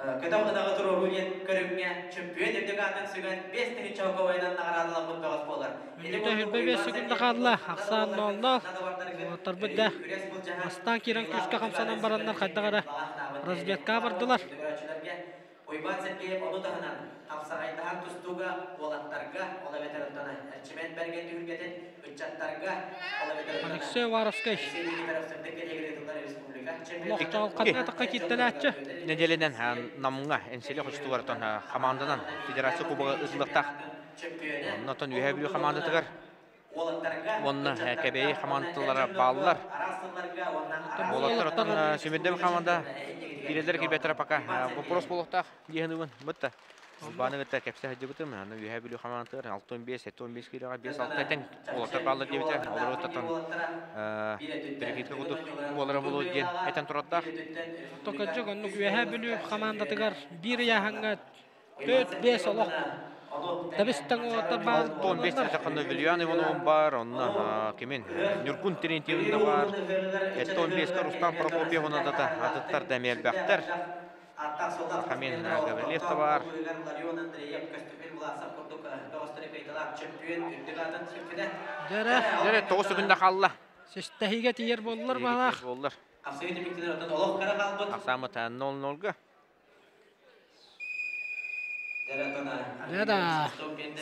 Көтөх ынаҕы туруоруу диэн көрүҥҥэ чөмпүйүөн үрдүк аатын сүгэн 5 тыһыынча солкуобайынан наҕараадаламмыт бөҕөс буолар. Мүнүүтэ хүрбэ биэс секунда хаалла. Ахсаан ноолноох. Уолаттарбыт да бастаан киирэн күүскэ хамсанан бараннар хайдах эрэ разведкаҕа бардылар. Уйбаан Сергеев ону таһынан хапсаҕайдаһан тустууга уолаттарга, ол эбэтэр онтон Эрчимэн Бэргэн түһүлгэтин ыччаттарга, ол эбэтэр Алексей Уваровскай олохтоох ханна кииртэлээччи. Нэдиэлэнэн Намҥа Энсиэлэх устугар хамаанданан Федерация Кубога ыытыллыахтаах. Оннотон Үөһээ Бүлүү хамаандатыгар уонна Кэбээйи хамаандалара бааллар. Уолаттар оттон Сүмүрдэм хамаанда киирэллэр киирбэттэрэ пока вопрос буолуохтаах диэһин бытта. Бааны кытта кэпсэ сылдьыбытым. Аны Үөһээ Бүлүү хамаандатыгар 65, 75 киилэҕэ 5-6 тэҥ уолаттар бааллар диэбитэ. Олору оттон перекидка курдук буолара буолуо диэн этэн турардаах. Токодьук оннук Үөһээ Бүлүү хамаандатыгар биир ыйааһыҥҥа 4-5 олох Табыстаҥ уолаттар баар 15 саханы Вильян Ивановым бар, онно кимин Ньургун Терентьевин да бар. 15 Рустам Прокопьев онно да атыттар да элбэхтэр. Хамин Гаврилев да бар. Дьэрэ. Дьэрэ 9 секунда хаалла. Систэһиигэ тиийэр буоллар баалаах. Буоллар. Ахсаамыт 0-0-га. Дьэ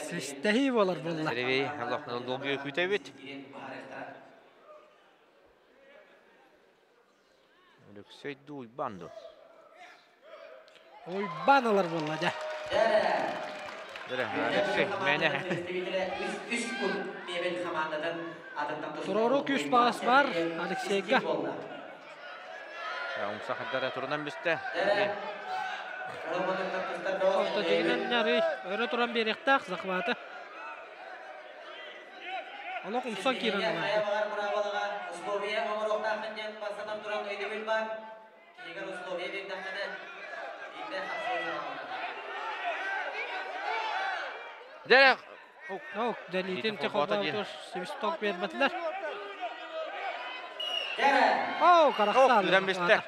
систэһии буолар буолла. Сэревей Аллах долгуйа күүтэбит. Алексей ду Уйбан ду. Уйбан ылар буолла дьэ. Дьэ, Алексей, мэне. Туруору күүс баас бар Алексейга. Умса хардара турунан бүстэ. Орто дьигинэн нярый өрө туран биэриэхтээх захваты. Олох умсан киирэн ылар. Дьэ, Ок, дэлиитин техолбаутур свисток биэрбэтилэр. О, карахсаан. Үрэн бистэ.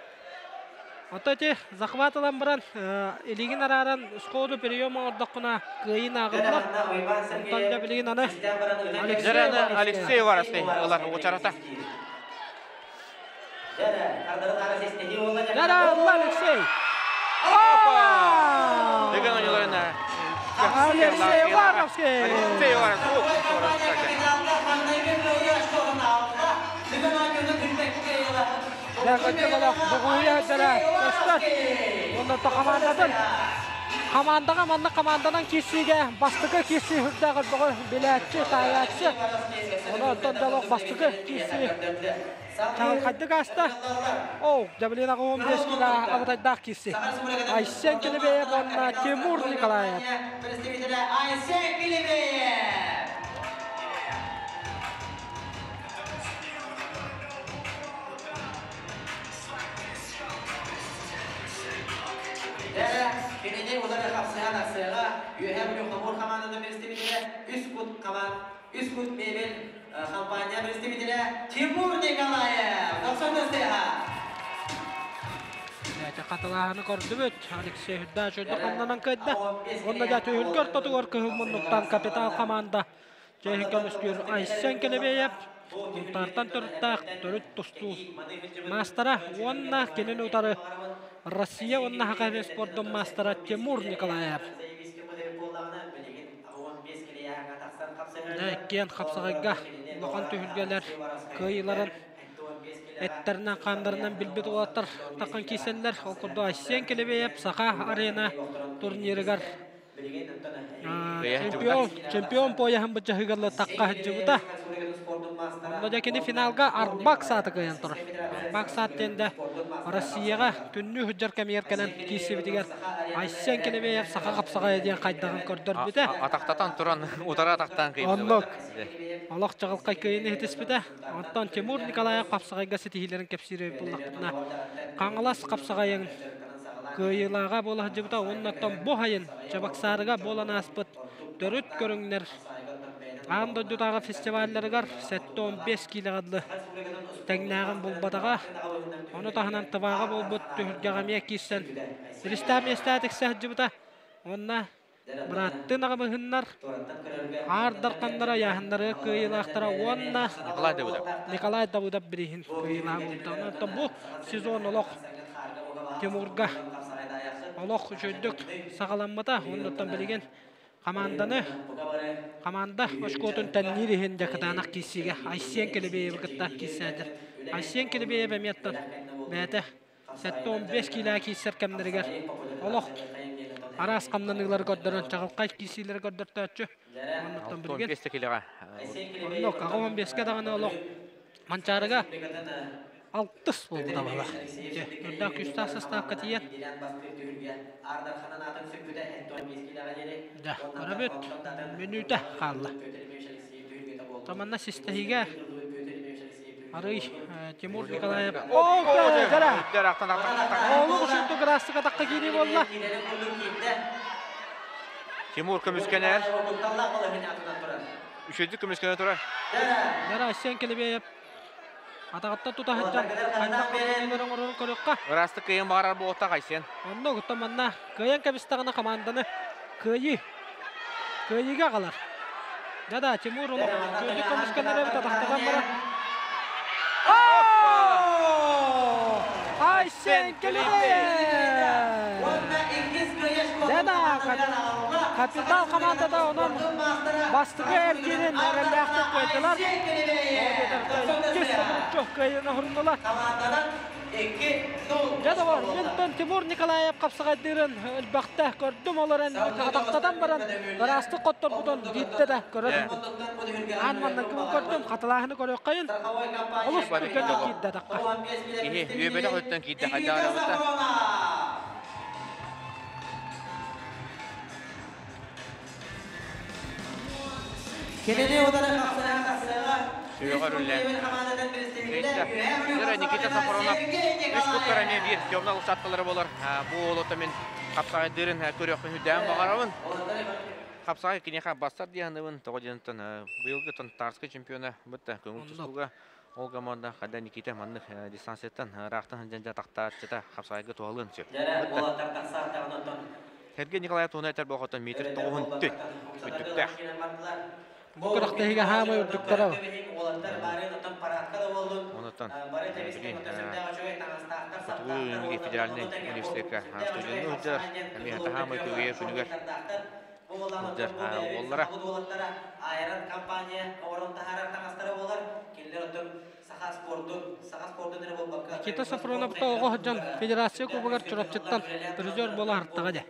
Ото ити захват ылан баран, илигин арааран сходу прием оҥордоххуна кыайын ааҕыллар. Онтон да билигин аны Алексей Варовский ылар уочарата. Дара Алексей! Опа! Деген ойнуларына Алексей Уваровский! Алексей Уваровский! Бугуя дара көстөр. Онно командатын командаға манна команданан киссиге бастыкы кисси хүрдәгір бұғы биләтчі, таятчы. Оны оттон далок бастыкы кисси чағылқайды аста. Оу, Жабелина 15 кило абытайдақ кисси. Айсен Келебеев, онна Тимур Николаев. Айсен Келебеев! Бүлүү хомуур хамаандатын представителэ, үс кут команд, үс кут мебель компания представителэ Тимур Николаев. Дохсун тыаһа. Хатылааһыны көрдүбүт. Алексей Хүддач өйдө хамнанан кыайда. Онно да түһүлгэ ортотугар кыһыл муннуктан капитал команда чэһин көмүскүүр Айсен Келебеев Сунтаартан төрүттээх төрүт тустуу маастара уонна кинини утары Россия уонна Хакасия спордун маастара Тимур Николаев. Иккиэн хапсаҕайга улахан түһүлгэлэр кыайыыларын эттэринэн хааннарынан билбит уолаттар таххан киирсэллэр. Ол курдук Айсен Келебеев Саха арена турнирыгар чемпион чемпион пояһын бычаһыгар таққа сылдьыбыта. Онно дьэ кини финалга Арбак сааты кыайан турар. Арбак саат диэн да Россияҕа күннүү сылдьар кэмигэр кэлэн киирсибитигэр Айсен Келебеев саха хапсаҕайа диэн хайдаҕын көрдөрбүтэ. Атахтатан туран утара атахтаан кыйын. Оннук. Олох чаҕылхай кыайыыны иһитиспитэ. Онтон Тимур Николаев хапсаҕайга ситиһиилэрин кэпсиир буллахпытына Хаҥалас хапсаҕайын кыайыылааҕа буола сылдьыбыта уонна оттон бу сайын Чабаксаарыга буолан ааспыт төрүт көрүҥнэр аан дойдутааҕы фестивалларыгар 75 киилэҕэ дылы тэҥнээҕин булбатаҕа. Ону таһынан Тывааҕа буолбут түһүлгэҕэ эмиэ киирсэн биристээх миэстэҕэ тиксэ сылдьыбыта. Уонна бырааттыын аҕабыһыннар Аар Дарханнара айааһыннарыгар кыайыылаахтара уонна Николай Давыдов. Николай Давыдов бирииһин кыайыылааҕа буолбута. Онон бу сезон олох Тимурга олох үчүгэйдик саҕаламмыта. Оннуттан билигин команданы команда очкотун тэнниир иһин дьэ кытаанах киирсиигэ Айсен Келебеевы кытта киирсээдэр. Айсен Келебеев эмиэттэн бэйэтэ 75 киилэҕэ киирсэр кэмнэригэр олох араас хамнаныылары көрдөрөн чаҕылхай киирсиилэри көрдөртөөччү. Оннуттан билигин 15 килоҕа. Оннук 85-кэ даҕаны олох Манчаарыга алтыс буолбута бала. Үрдээх күүстээх састаапка тиийэн. Дьэ, көрөбүт. Мүнүүтэ хаалла. Таманна систэһиигэ Арый Тимур Николаев. О, дара! Олук үшүнтү грастык атаққа киирии буолла. Тимур көмүскэнэр. Үчүгүйдүк көмүскэнэ турар. Дара Айсен Келебеев атаҕыттан тута сылдьан хайдах хамнаныылары оҥорорун көрүөххэ. Ыраастык кыайан баҕарар буолуохтаах Айсен. Онно оттон манна кыайан кэбистэҕинэ команданы кыайыы кыайыыга аҕалар. Да-да, Тимур олох үчүгэйдик көмүскэнэр эбит атахтатан баран. Айсен Келебеев! Да-да, капитал командата онон бастакы эргиирин эрэллээхтик кыайдылар. Иккис төгүрүччү кыайыыны оһоруннулар. Дьэ доҕор, мин Тимур Николаев хапсаҕайдыырын элбэхтэ көрдүм, ол эрэн атахтатан баран ыраастык хотторбутун биирдэ да көрөр. Аан маннаргыбын көрдүм, хатылааһыны көрүөххэйин. Олус түргэнник киирдэ атахха. Киһи үөбэтэх өттөн киирдэ хайдах эрэ Кинини утары хапсыһан тахсыаҕа Сүөҕэр үллэн. Никита Сафронов үс куттар эмиэ биир темна усатталары болар. Бу олото мин хапсаҕайдыырын көрүөхпүн үрдээн баҕарабын. Хапсаҕай киниэхэ бассар диэханыбын тоҕо диэнтэн быйылгы Тартарскай чемпиона бытта көҥүл тустууга ол команда хада Никита маннык дистанцияттан ыраахтан сылдьан дьатахтааччыта хапсаҕайга туһалыан сөп. Сергей Николаев туһунан этэр буолхоттон метр тоҕуһун түт үрдүктээх. Бу күрэхтэһиигэ хаамай үрдүктэрэ. Онутан Хотугу федеральный университетка студенты сылдьар, эмиэ хаамай күгэйэр күнүгэр сылдьар уоллара. Айрон компания оҥорон таһаарар таҥастара буолар. Кинилэр оттон саха спордун, саха спордун эрэ буолбакка Никита Софроновта оҕо сылдьан Федерация Кубогар Чурапчыттан призер буола артаҕа дьэ.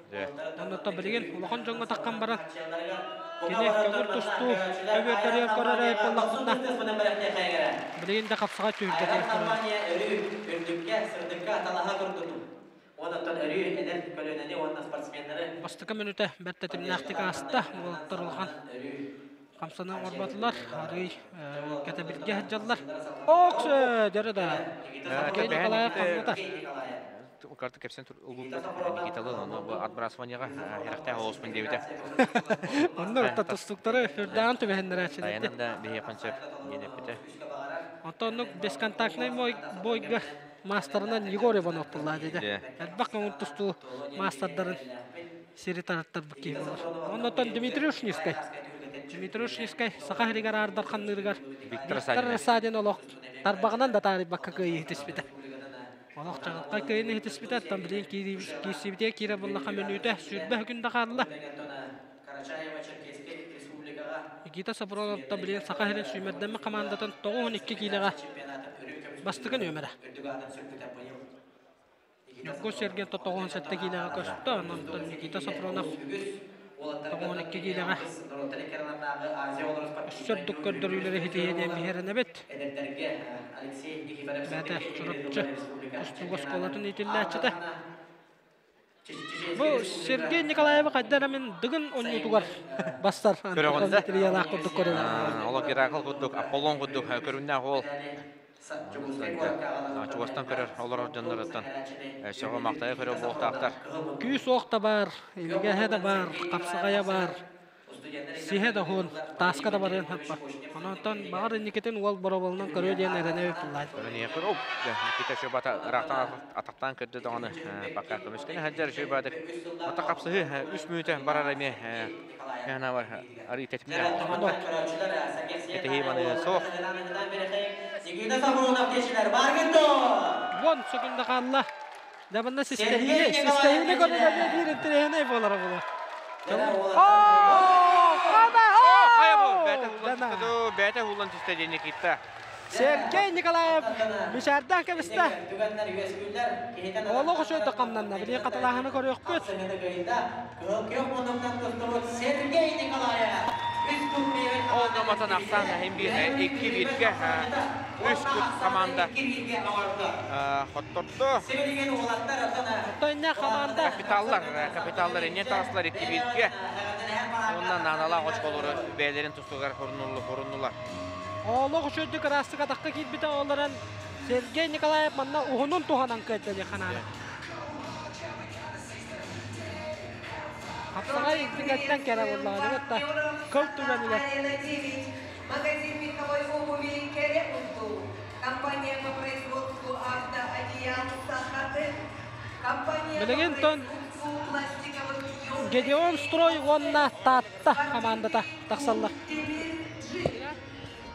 Оннуттан билигин улахан дьоҥҥо таххан баран кини көҥүл тустуу көбүөрдэригэр көрөр буоллахпытына билигин да хапсаҕай түһүлгэтигэр көрөбүт. компания өрүү үрдүккэ, сырдыкка талаһа турдун. Онон өрүү эдэр көлүөнэни уонна спортсменнары Бастакы мүнүүтэ бэрт тэтимнээхтик ааста. Уолаттар улахан хамсанан оҥорботулар. Арыый кэтэбилгэ сылдьаллар. Окс дьөрө да. Николаев хамнатар. Карты кепсен улбут Никиталы, оны бу отбрасыванияга херахта хооспун дебите. Онно отта тустуктары үрдээн түбэһиннэрээччилэрди. Таянан да биһи концепт диэн эппите. Онтон бесконтактный бойга мастерынан Егор Иванов булла деди. Элбэх көҥүл тустуу мастардарын сири тараттар киһи болар. Оннотон Дмитрий Ушницкай. Дмитрий Ушницкай саха хэригэр ардар ханнырыгар Виктор Виктор Садин олох тарбағынан да таарыйбакка кыайы хитиспите. Олох чаҕылхай кыайыны хитиспите, там билин киирсибите киирэ буллаха мөнүүтэ сүүрбэ күндэ хаалла. Никита Сапронов та билин саха хэрин сүүмэрдэммэ командатын 92 киилэҕэ бастыгын өмөрө. Ньукку Сергей 97 киилэҕэ көстө, онон Никита Сапронов 92 киилэҕэ өссө көрдөрүүлэри хитиһиэ диэн биһэрэнэбит. Бәтэ Чурапчы тустууга оскуолатын иитиллээччитэ. Бу Сергей Николаевы хайдара мин дыгын онньутугар бастар. Көрөҕүндэ? Триялаах курдук көрөҕүн. Олох Геракл курдук, Аполлон курдук көрүннээх ол. Чугастан көрөр олорор дьоннорыттан сөҕө мактайа көрөр буолтаахтар. Күүс ох да бар, илигэһэ да бар, қапсығая бар, сиһэ да хуун, тааска да барыан хаппа. Ононтон баҕар инникитин уол бороболунан көрүө диэн эрэнэ биппуллаат. Көрөн Никита Шөбата ыраахтан атахтаан көрдө даҕаны бакка көмүскэни хаджар Шөбатык. Ата қапсыһы 3 мүнөтө барар эме яна бар ары тетмиле. Этеһи маны соох. Вон секунда қалла. Жабында систехини, систехини көрүнө биир интерехине болар була. О, кана! Хайа бу, бәтэ хулан түсті, бәтэ хулан түсті ден Никита. Сергей Николаев мишардан кебисте. Олох өтө камнанна. Билин каталаханы көрөкпүт. Ол гаматан ақсан хем бир 2 бирге 3 кут команда хотторду. Тойна команда. Капиталлар, капиталлар эне таслар 2 бирге. Ондан нанала очколору бээлерин тустугар хорунуллар. Олох өтө крастыга такка кийбите олоран Сергей Николаев манна уһунун туханан кыйтты ханана. Хапсагай иктигаттан кere боллаҕа дебетта. Кыл түгэнигэр. Магазин меховой обуви «Керемунту». Компания по производству автоодеял «Сахатек». Компания по Билигин тон производству пластиковых елок Гедеон Строй уонна Таатта командата тахсаллар.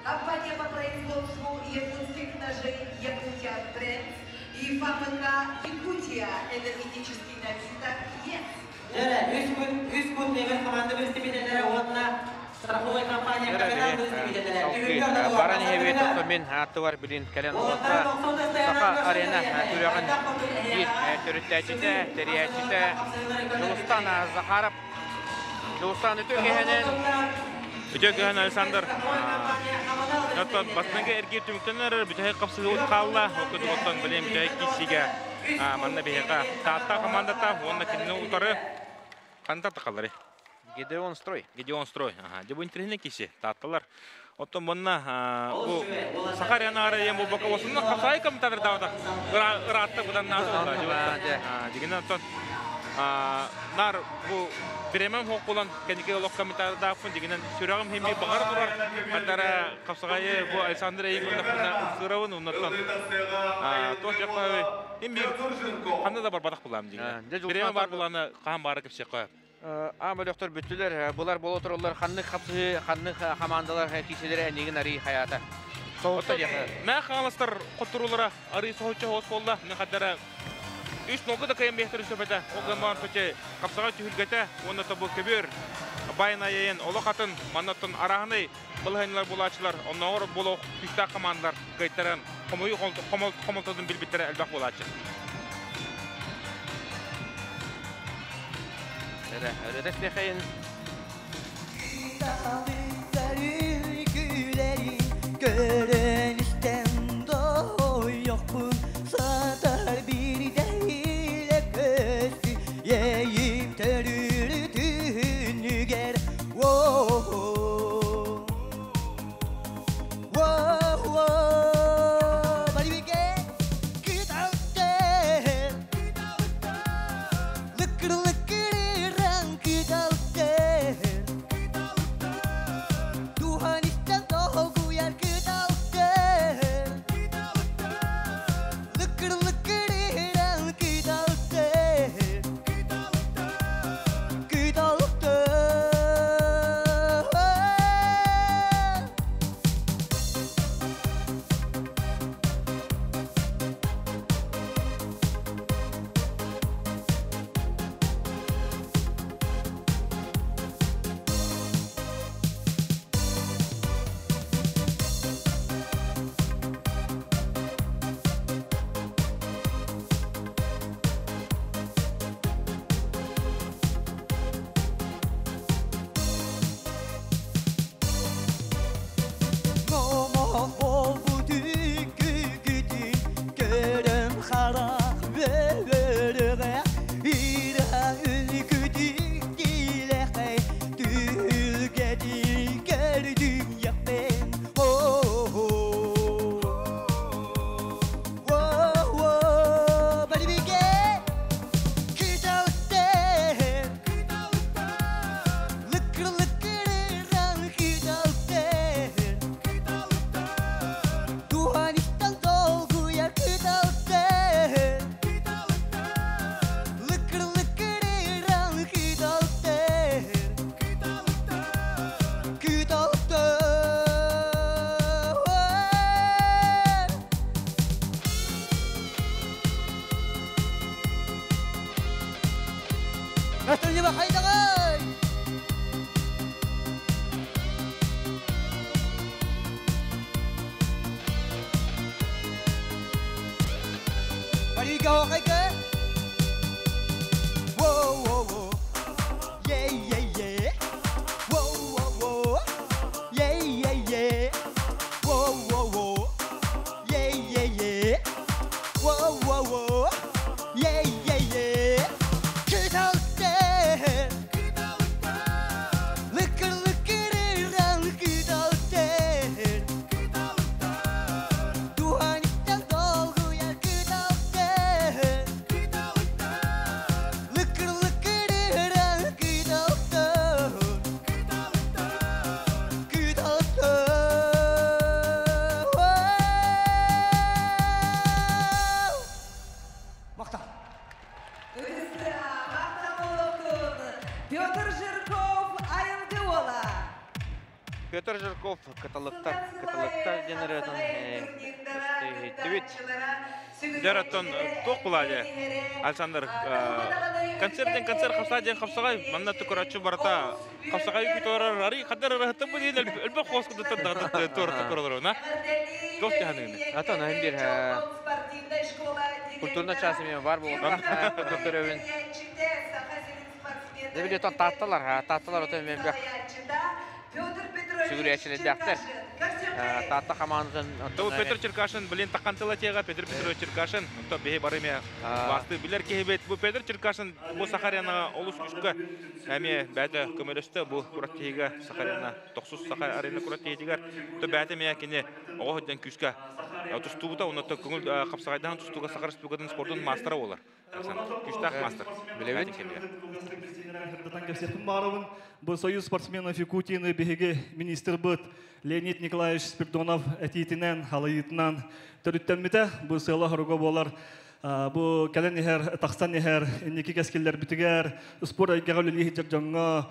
Компания по производству якутских ножей «Якутия Трендс» и ФАПК «Якутия» энергетический напиток «Ес». Баран хебе мен аты бар билин кэлэн олотта Саха арена түрөҕүн биир төрүттээччитэ, тэрийээччитэ Дьулустан Захаров. Дьулустан үтүө киһинэн Үтө кыһан Александр. Оттон бастыңғы эргиир түмүктэнэр бүтэһик қапсыгы хаалла. Оккутуготтон билем бүтэһик киссиге манна биһиэхэ Таатта командата уонна кинини утары ханта тахаллары. Гедеон Строй. Гедеон Строй. Аха, дьэ бу интириэһинэй киси Таатталар. Оттон манна бу Сахаряна ара бу бока осунна қапсай комментатор даата. Ыраатта будан наасы. Дигинен оттон нар бу биремем хоқулан кенеке олох комментатор дааппын дигинен сүрәгім хемби бағар турар. Хаттара қапсағайы бу Александр Эйгүн сырабын уннаттан. Тос жаққа хемби ханна да бар бадақ булам дигинен. Биреме бар буланы хаан бары кепсе қояр. Ама доктор бүттүлер, булар боло тураллар, ханны хапсы, ханны командалар киселер энигин ари хаята. Соғытта жакы. Мә қағаластар қоттырулара ари соғытча хоос болла. Мен хаттара үш нолга да кайын бехтер сөпәтә. Ол гаман төте қапсаға түйілгәтә, оны табу кебер. Байын айын олох атын, маннаттан арахны былайнылар булачылар, оннор болох күстә командалар кайтаран комою комолтодун билбиттере элбак булачы. Өрөтөс бехайын. Көрөнүштен doyokpun satar bir deyle kösü yeyip törürütünüger. Wo wo wo baribike kitatte Настырньыба хайдаҕай? Парига хоқайка? Воу-воу-воу. Yeah, yeah, yeah. Воу-воу-воу. Yeah, yeah, yeah. Воу-воу-воу. Yeah, yeah, yeah. Воу-воу-воу. Yeah, yeah, yeah. Кыталыктар. Лыкыр-лыкырыран кыталыктар. Дууһаниттан долгуйар кыталыктар. Лыкыр-лыкырыран кыталыктар. Кыталыктар. Махтал. Петр Жирков, Айылгы уола. Петр Жирков кыталыктар, кыталыктар диэн ырыатын иһиттибит. Жараттан тоқ булады. Александр, концерттен концерт хапса ден хапсагай, манна түкөрачы барата хапсагай күтөрөр, ари кадар рахаттан бу ден элбе хос кудуттан да тор түкөрөлөр, на? Тоқ таханыгын. Ата наһын бир культурна часы мен бар болған. Көтөрөбүн. Дебилетон татталар, татталар өтө мен бир сүгүрәчилердәктер. Татта командасын То Петр Черкашин, блин, такантыла тега Петр Петрович Черкашин, то беhe барыме басты билер кehбет. Бу Петр Черкашин бу Сахаряна олус күскө эме бәдә көмөлөстө бу кураттыга Сахаряна 90 Сахар арена кураттыгар. То бәдә ме кине ого ден күскө тустубута, оны то көңүл капсагайдан тустуга Сахар Республикасынын спортун мастера болар. Александр, күчтәк мастер. Билебит. Бу Союз спортсменов Якутии биһиги министр быт Леонид Николаевич Спиридонов этиитинэн, халайытынан төрүттэммитэ. Бу сыала хоруга болар. Бу кэлэн иһэр, тахсан иһэр, инники кэскиллэр бүтүгэр, спорт эйгэҕэ үлэлии дьоҥҥо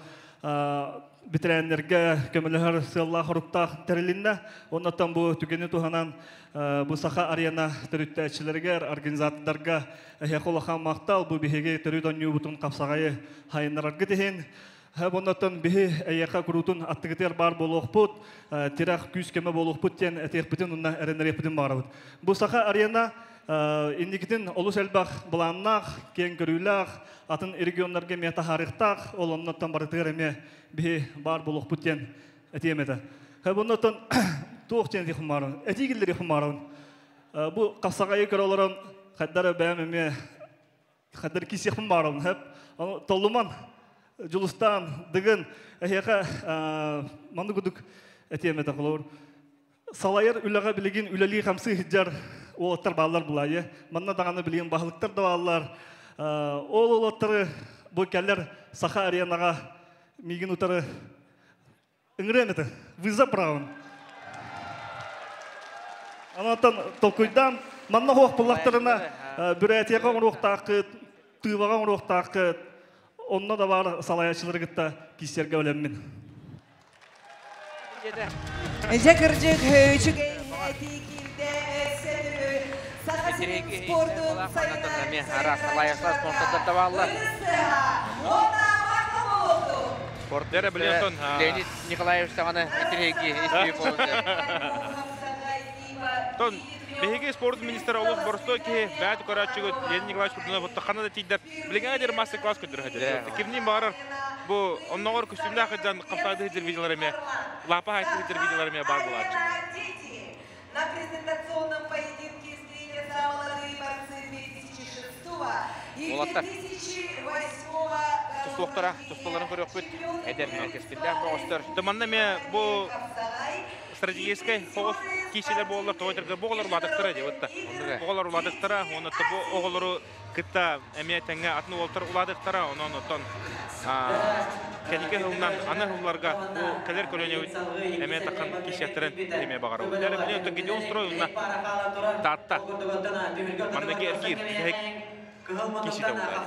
битирэннерге көмөлөһөр сыалла хоруктаах тэрилиннэ. Оннотон бу түгэни туһанан бу Саха арена төрүттээччилэригэр, организатордарга эһиэхэ улахан махтал, бу биһиги төрүт оонньуубутун хапсаҕайы хайыннараргыт иһин. Боннотон биһи эйэхэ куруутун аттыгытыгар баар буолуохпут, тирэх күүс көмө буолуохпут диэн этиэхпитин уонна эрэннэриэхпитин баҕарабыт. Бу Саха арена инникитин олус элбэх былааннаах, киэҥ көрүүлээх, атын регионнарга эмиэ таһаарыахтаах, ол оннуттан барытыгар эмиэ биһи баар буолуохпут диэн этиэм этэ. Боннотон туох диэн этиэхпин баҕарабын, этии киллэриэхпин баҕарабын. Бу хапсаҕайы көрө олорон хайдара бэйэм эмиэ хайдара киисиэхпин баҕарабын. Толлуман, Дьулустаан, Дыгын, эһиэхэ маннык курдук этиэм этэ холобур. Салайар үлэҕэ билигин үлэлии хамсыы сылдьар уолаттар бааллар булаайы. Манна даҕаны билигин баһылыктар да бааллар. Ол уолаттары бу кэлэр Саха аренаҕа миигин утары ыҥырыам этэ. Вызов быраҕабын. Анатан толкуйдаан, манна хуох буллахтарына Бүрээтиэҕэ оҥоруохтааххыт, Тыыбаҕа оҥоруохтааххыт, онно да баар салайааччылары кытта киирсэргэ бэлэммин. Дьэ кырдьык үчүгэй этии киирдэ өссө төгүл Саха сирин спордун Араас салайааччылар спонсордар да бааллар. Спорт Леонид Николаевич даҕаны интириэһиргии истии буолуон. Тон биһиги спорт министрэ олус боростуой киһи, бэйэ көрөөччүгүт Леонид Николаевич Спиридонов ханна да тиийдэр, билигин диэри мастер-класс көрдөрө сылдьар. Кимниин баҕарар бу онноҕор көстүүмнээх сылдьан хапсаҕайдыы сылдьар видеолар эмиэ, лаапа хаайтыы сылдьар видеолар эмиэ баар буолааччы. На презентационном поединке встретятся молодые борцы 2006 и Уолаттар 2008 тустуохтара, тустууларын көрүөхпүт. Эдэр кэскиллээх бөҕөстөр. Манна эмиэ бу стратегическай соҕус киирсиилэр буолаллар, тоҕо этэргэ бу оҕолор улаатыктара дии бытта. Оҕолор улаатыктара, уонна бу оҕолору кытта эмиэ тэҥҥэ атын уолаттар улаатыктара, онон оттон кэнники сылынан аны сылларга бу кэлэр көлүөнэбит эмиэ таххан киирсиэхтэрин эмиэ баҕарабыт. Дьэ, билигин Гедеон строй уонна Таатта манныгы эргиир бүтэһик киирсиитэ буолла.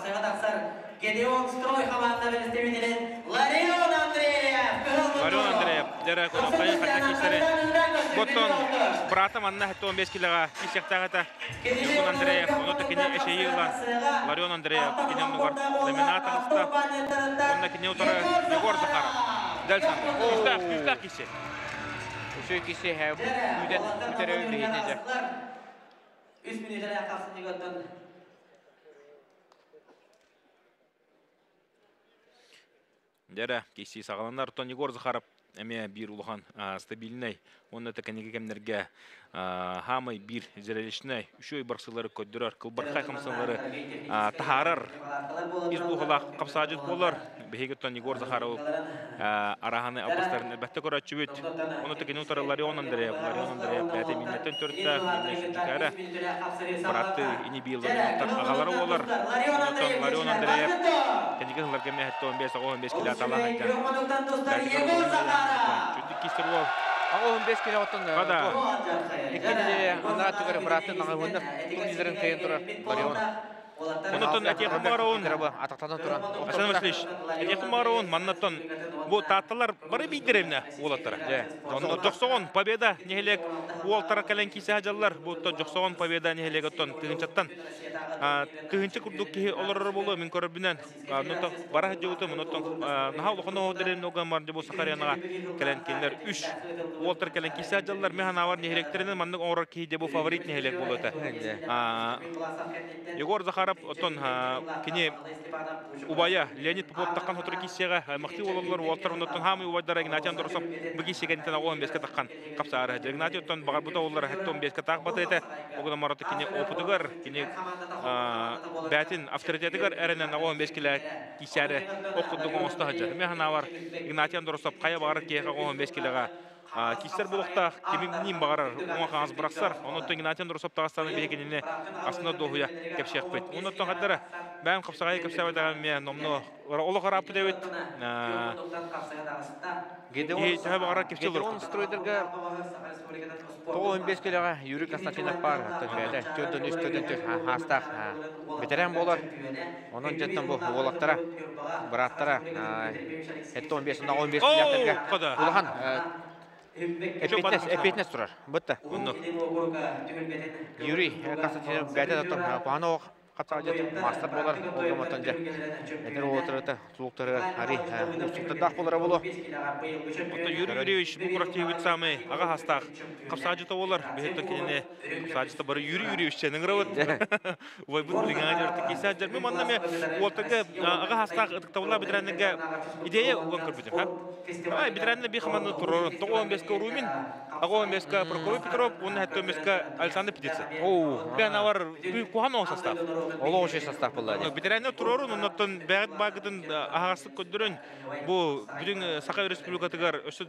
Гедеон Строй хамаанда представителин Ларион Андреев. Ларион Андреев, дәрі көмөккайын хатта кисері. Боттон братым анна 15 килоға кисектағыта. Югун Андреев, оны текини эшеyi ылан. Ларион Андреев, кини онугар ламинат ағыста. Онна кини утары Егор Захаров. Дәл сан. Күстақ, күстақ кисе. Үшөй кисе үйден үтереу бейіне. 3 минутеле қапсын дегеннен. Дәрі киси сағаланар. Тон Егор Захаров эме бир улахан стабильный, онна текенеге кемнерге хамай бир зрелищный, үшөй барсылары көддөрөр, кылбархай хамсалары тахарар, из духалах капсажыт болар. Беге тон Егор Захаров араханы албастарын элбетте көрөчүбүт. Оны текени утары Ларион Андреев, Ларион Андреев бәте миннеттен төрттә, минне сүчүкәрә. Баратты ини бил агалары болар. Онотон Ларион Андреев кенеге хылар кеме 15 15 кило аталан айдан. Чүдүк кистер ол. Ага 15 кило оттон. Када. Иккинде ана түгөр братын ага вында турнирдерин кыйын турар Ларион. Онотон Атехун Бароун. Атактадан туран. Асан Васильевич, Атехун Бароун маннаттан бу таатталар бары бийдеремне уолаттара. Онно жоксогон победа нехелек уолтара кален кисе хажаллар. Бу то жоксогон победа нехелек оттон тыгынчаттан. Тыгынча курдук кихи олорор болу мен көрөбүнөн. Ното бара жогуту монотон наха улахано дерем ноган бар бу Сахарянага кален кинлер 3 уолтар кален кисе хажаллар механавар нехелектеринен маннык оңорор кихи де бу фаворит нехелек болот. Егор Захаров оттон кини убая Леонид Попов таққан хотыр кисеға мықты оларлар уолтар оттон хамы убайдара Игнатий Андросов бу кисеге нитен агон беске таққан капсары. Игнатий оттон багар бута олар хәтта 15 тақ баты огына мараты кини опытыгар кини бәтин авторитетигар әренен агон беске кисәре окудук оңоста хаҗа. Механавар Игнатий Андросов кая багар кеха 15 килога кистер булукта кимин багарар оңа қағаз бұрақсар. Оны Игнатий Андросов тағастаны бейгеніне астына дохуя кепшек бит. Оны қаддара бәм қапсағай кепсәбе мен номно олы қарап дебит. Гедеон стройдерге 15 килоға Юрий Константинов бар. Төрдөн үс төрдөн төр хастақ ветеран болар. Onun жеттен бу олақтара, браттара, этте 15 15 килоға. Улахан Эпетнес турар. Бытта. Юрий Константинов бәйті таттым. Қуаны қапсағажет мастер болар. Олғаматтан же. Эдер отырыты, сулуктары, ари, устуктардақ болар болу. Отто Юрий Юрьевич бу курактивит самый ага хастақ. Қапсағажыты болар. Бехеттен кенене қапсағажыты бары Юрий Юрьевич ченің рабыт. Ой, бу диган жерте кисе жер. Мен манна ме олтырга ага хастақ ытыктабыла битрәннеге идея уган көрбүтүм, ха? Ай, битрәнне би хаманны турор. 95-ке Румин, ага 15-ке Прокопий Петров, он 15-ке Александр Птица. Оу. Бен авар кухан состав. Оло ошой состав булла. Битрәнне турорун, оннан бәгәт багытын агасы көдөрөн бу бүтүн Саха Республикатыгар өсө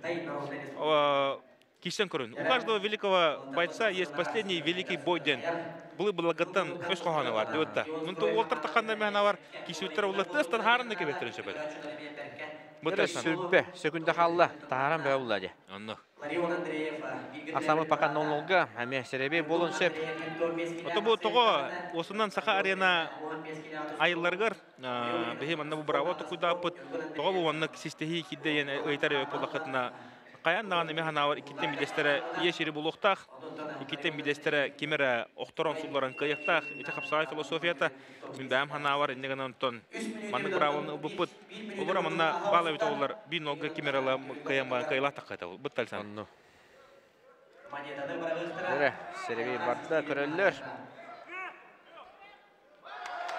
кисен көрүн. У каждого великого бойца есть последний великий бой ден. Булы благаттан өс коханы бар деп атта. Мунту олтар таканда механа бар кисүттер улар тестан харынны кебеттерин сөбөт. Сүрбе, сөкүндө халла, тааран бә булла де. Онно. Асамы пока нолнолга, әме серебе болун сөп. Ото бу того осунан Саха арена айылларгар бихи манна бу браво токуйдааппыт. Того бу манна систехи кидде ыйтар боллакытына каян даганы механавар икиттен бидестере ешири булуктах, икиттен бидестере кимере охторон сулларан кыяктах, ити хапсагай философията, мин бәм ханавар иннеген онтон маннык бравоны убуппут. Олора манна бала бит олар би нога кимерела кыяма кыйла таккайта бутталсан. Онну. Дере, сереби барда көрөллөр.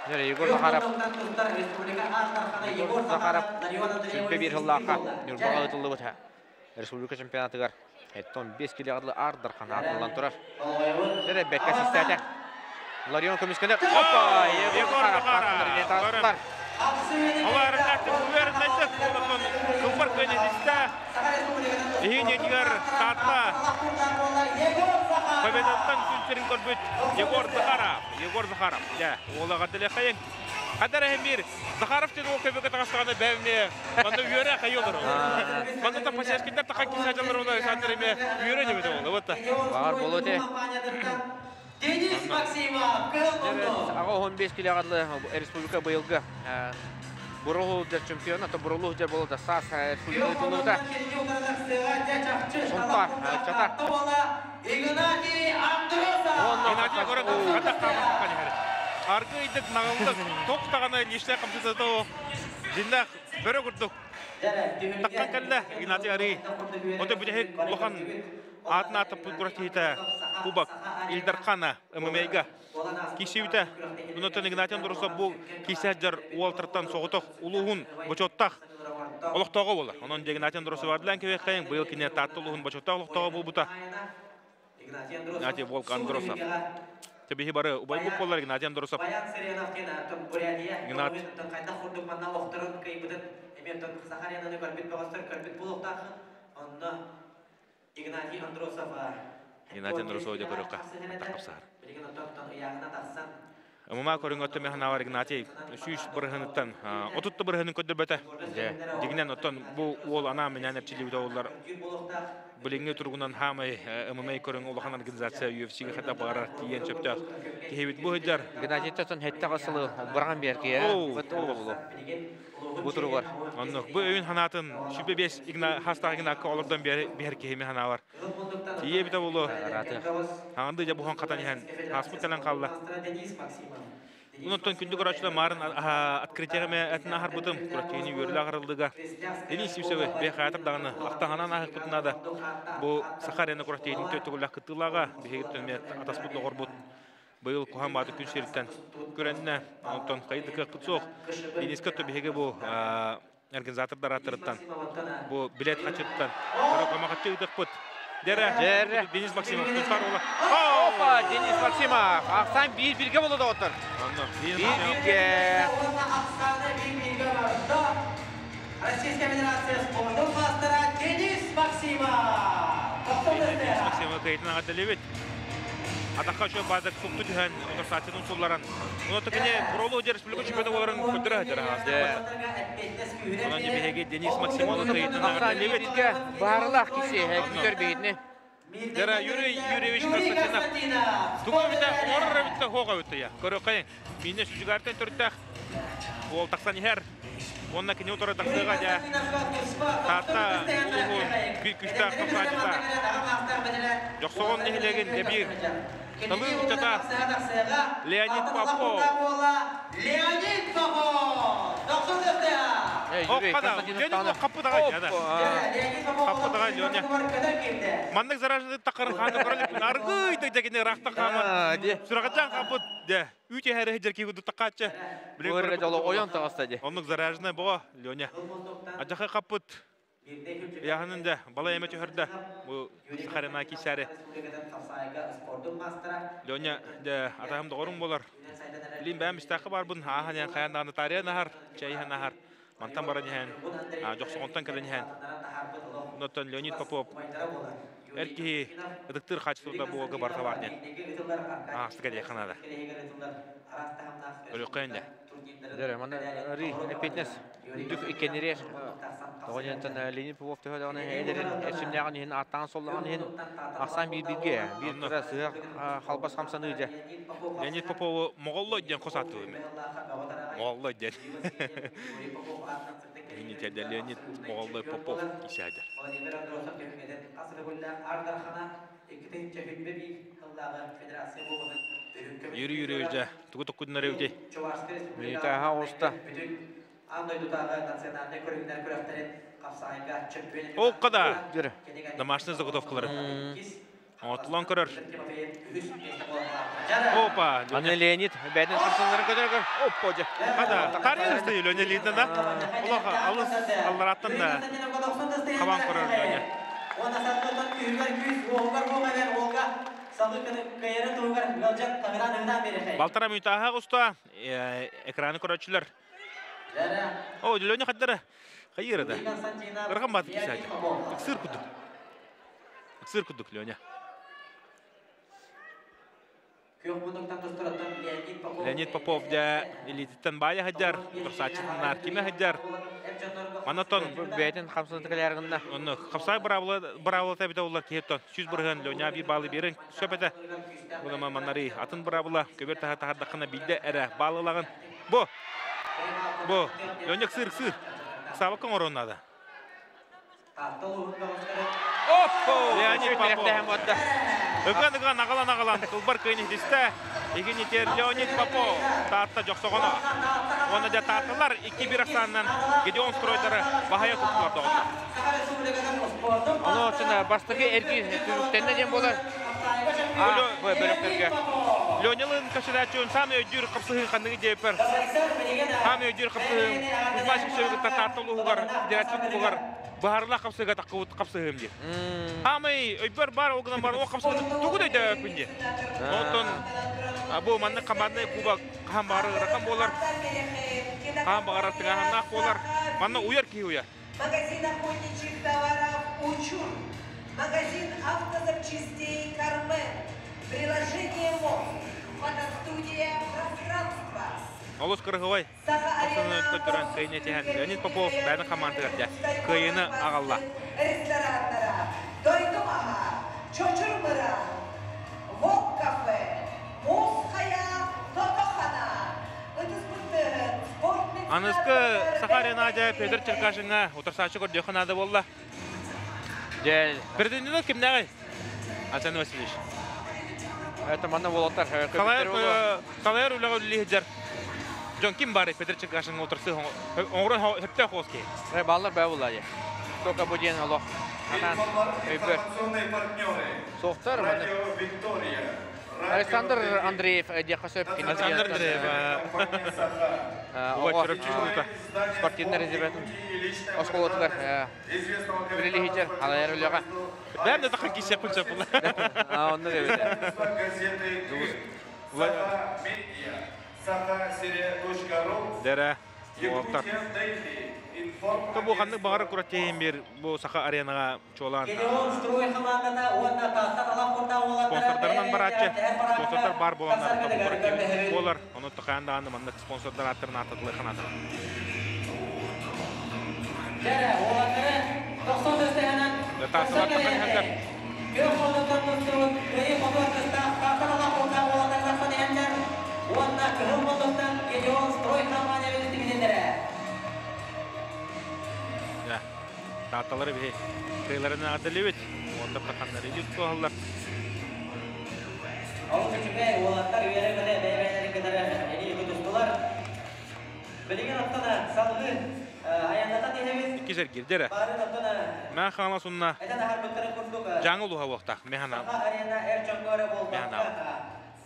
Дере, Егор Захаров. Егор Захаров сүлпе бир хыллақа Нюрбаға ытылды бұта. Республика чемпионатыгар. Эттон 5 килоғадлы ардыр қанатылан тұрар. Дере, бәккә систәтә. Ларион көміскенде. Опа! Егор Захаров. Алар нәтіп уверенность, ондан кылбар көнесистә. Ихинегер татта. Победаттан күнсерин көрбүт Егор Захаров. Егор Захаров. Я, олага деле хайын. Кадар бир Захаров тен ол көбөкө тагастаганы бәмне. Манда үйөрө хайылдыр. Манда та пасяшкиндер така кисажалар оны сандыр эме үйөрө неме болду. Вот. Багар болу те. Денис Максимов, Ага 15 килоғадлы республика быйылгы Бурулу дер чемпион, ата бурулу дер болу да сас республика Сунтар, чата. Игнатий Андросов! Игнатий көрө хата камыр Аргы идек нагылдык, тоқ тағаны лиште қамсызды Жиннах бөрө күрдүк. Таккан кэллэ Игнатий Ари. Ота бүтэһик улахан аатын атып күрэхтэһиитэ Кубок Ил Дархана ММА-га киирсибитэ. Онтон Игнатий Андросов бу киирсэр уолтартан соҕотох улууһун бочуоттаах олохтооҕо буолар. Онон Игнатий Андросов ардылаан кэбиэххэйин быйыл кине Таатта улууһун бочуоттаах олохтооҕо буолбута. Игнатий Волк Андросов. Тебиһи бары убайбыт буолар Игнатий Андросов. Игнат. Игнатий Андросов. Игнатий Андросов дьэ көрүөххэ тахсар. ММА көрүҥ өттө механавар Игнатий 100 бырыһыныттан 30 бырыһынын көрдөрбөтө. Дигинен оттон бу уол ана менен эпчилибит олар билиңи тургунан хамай ММА көрүҥ улахан организация UFC-ге хата барар тиен сөптөөх киһибит бу хыджар. Геннадий тотон хетте касылы быраган берки. Бут болу. Бу туругар. Оннук бу өйүн ханатын 25 игна хастаах игнакка олордон бер киһими ханавар. Тие бите болу. Аңды жа бухан катан иһэн хаспыт кэлэн хаалла. Онтон күндү көрөөччүлэр марын открытиега ме этин ахар бутым күрэхтэһиини үөрүүлээх арыллыыга. Денис Сивцевы бе хаятыр даҕаны ахтаһанан ахыппытына да бу Саха Арена күрэхтэһиитин төттүгүлэх кыттыылааҕа биһиги ме атаспыт доҕорбут быйыл куһаҕан баҕайытык күн сириттэн күрэннэ онтон хайдык кыахпыт суох. Дениска то биһиги бу организатордар аттарыттан бу билет хачыттан көмө ыытыахпыт. Дьэ, Денис Максимов тутар ола. Опа, Денис Максимов. Ахсаан 1-1-ге болду доҕоттор. 1-1-ге. Российская Федерация спортун мастера Денис Максимов. Денис Максимов кыайыытын эҕэрдэлиибит. Атахха шо бадак сукту түһэн, утарсааччытын сулларан. Оны токине Буролу республика чемпионы боларын көдөрө хатыр. Онон биһиги Денис Максимов кыайыытын эҕэрдэлиибит. Баарылах киси, күтөр бейдне. Дьэ Юрий Юрьевич Константинов. Туга бите орр бите хога бите я. Көрөккайын. Мине сүжүгартен төрттөх. Ол тахсан иһэр. Онна кини утары тахсыаҕа дьэ. Таатта улууһун биир күүстээх хапсаҕайдьыта. Дьохсоҕон нэһилиэгин дьэ биир талыы ыччата Леонид Попов. Леонид Попов! Оккада, Леонид каппытаҕа яда. Каппытаҕа Леня. Маннык зараженный тақырын ханы көрөлүк. Аргый дегене рахта хамат. Сүрәгәҗан каппыт. Де, үт яһәре хәҗәр ки гуду такачы. Көргө жолу ойон таҕыста дии. Оннук зараженный боо, Леня. Ажаха каппыт. Яһанын да бала эме түһөрдө. Бу Сахарина кисәре. Леня де атахым доҕорум болар. Билин бәм истәкы бар бун хахан ян хаян даны тария нахар, чай нахар. Мантан баран иһэн, дьохсоҕонтон кэлэн иһэн. Онтон Леонид Попов эр киһи ытыктыыр хаачыстыбата буолга барыта баар диэн. Аастыка диэ ханада. Өрөккөйөн де. Дьэ, манна ри фитнес дүк иккенерер. Тоҕонентан Леонид Попов төһө эдерин эсимнээҕин иһин аттаан соллаҕын иһин ахсаан 1-1-ге. Биир кыра сыах халбас хамсаныы дьэ. Леонид Попову Моҕоллой диэн хос ааттыыр мен. Моҕоллой диэн. Леонид Леонид Моҕоллой Попов исээдер. Владимир Андросов түһүлгэтин хас регуллаах Ардархана 2021 федерация кубогын Юрий Юрьевич дьэ, тугу токкудунар эбитий? Минутаха оста. Аан дойдутааҕы национальнай көрүҥнэр күрэхтэрин хапсаҕайга чемпион Оккада. Домашний заготовкалары. Отлон көрөр. Опа. Аны Леонид бәден хамсанарын көтөргөр. Оппа же. Хада, тарыйы Леня Лидна да. Улаха алыс аллараттан да хабан көрөр Леня. Она саттан күүгөр күүс, оогар буогар оога салы кайра тугар галжат тагран ыгдан берехей. Балтара минутаха уста экраны көрөөчүлөр. О, Леня хаддара. Хайыр да. Ырган бат кисәде. Ыксыр кудук. Ыксыр кудук Леня. Леонид Попов дьэ илиититтэн баайа сылдьар, торсааччытын киме сылдьар. Манатон бэйэтин хамсанаты кэлэргинна. Онно хапсай быраабыла быраабыла бите улар киһиттон 100% Леня бир баалы берин сөпете. Буна маннари атын быраабыла көбөр таха тахардакына билде эре баалылагын. Бу. Бу, Лёнек сыр сыр. Сабакка оҥоруон наада. Оппо! Леонид Попов. Ыган-ыган аҕалан-аҕалан кылбар кыайын иһитистэ. Игинитер Леонид Попов Таатта дьохсоҕоно. Уонна дьэ Таатталар 2-1 ахсаанынан Гедеон стройдары баһайа туттулар доҕоттор. Ону оттон бастакы эргиир түмүктэннэ диэн буолар. Бөлөхтөргө. Ленялын көсүлээччүн саамай өйдүүр хапсыһыы ханныгы диэппэр. Саамай өйдүүр хапсыһыым Кузьма Сивцевы кытта Таатта улууһугар федерация кубогар быһаарылаах хапсыһыыга таххыбыт хапсыһыым дии. Хаамай өйбөр баар ол гынан баран ол хапсыһыыны тугу да өйдөөбөппүн дии. Онтон бу маннык команднай кубок хаһан баҕарар ыарахан буолар, хаһан баҕарар тыҥааһыннаах буолар. Манна уйар киһи уйар. Магазин охотничьих товаров «Учур», магазин автозапчастей «Кармен», приложение МОЗ, фотостудия «Пространство». Олус кырыһыбай Саханы көрдөрөн кыайыны тиһэн Леонид Попов бэйэтин хамаандатыгар дьэ кыайыыны аҕалла. Рестораннара Дойду маһа, Чочур мыраан, Вок кафе, Муус хайа, Тото-хана, Ытыспыт тыаһын спорт Аныскы Саха Аренадя Петр Черкашиҥҥа утарсааччы көрдүөххэ наада буолла. Дьэ, Претендент кимнээҕий? Александр Васильевич. Это манна уолаттар Салайар үлэҕэ үлэлии сылдьар дьон ким баарый Петр Черкашин утарсыы оҥорон сөптөөх уос киһи. Баллар баа булла дии. Только бу диэн олох анаан өйбөр суохтар манна. Александр Андреев диэххэ сөп. Александр Андреев. Спортивный резерватын оскуолатыгар үлэлиһитер алайар үлэҕэ. Бэм да таххан киисиэхпин сөп була. Оннук эбит. Дэрэ, уолаттар. Бу ханнык баҕарар куратиһин бир бу Саха аренаҕа чуолаан спонсордарынан барааччы. Спонсордар баар буоланнар буолар. Ону тахаан даҕаны маннык спонсордар ааттарын ааттатылыы ханаатар. Таасылар таххан Күөх муннуктан тустубут кыайыы-хотуу аргыстаах Таатта Талах уолаттар тахсан иһэллэр уонна Кыһыл муннуктан Гедеон строй хампаанньа билистибитиннэрэ. Таатталары биһи кыайларын аҕадалыбыт. Уолаттар таханнар илик туоһаллар. Ол үчүгэй уолаттар үөрэ-көтө бэйэ-бэйэлэрин кытары илии тутустулар. Билигин оттон салгыы айаннатан иһэбит. Иккис эргирдэ эрэ. Баарын оттон Мэ хаҥалас унна этэн аһарбыттарын курдук Дьааҥы улууһа буолуохтаах. Мэхана. Саха арена эр дьоҥҥо эрэ буолбакка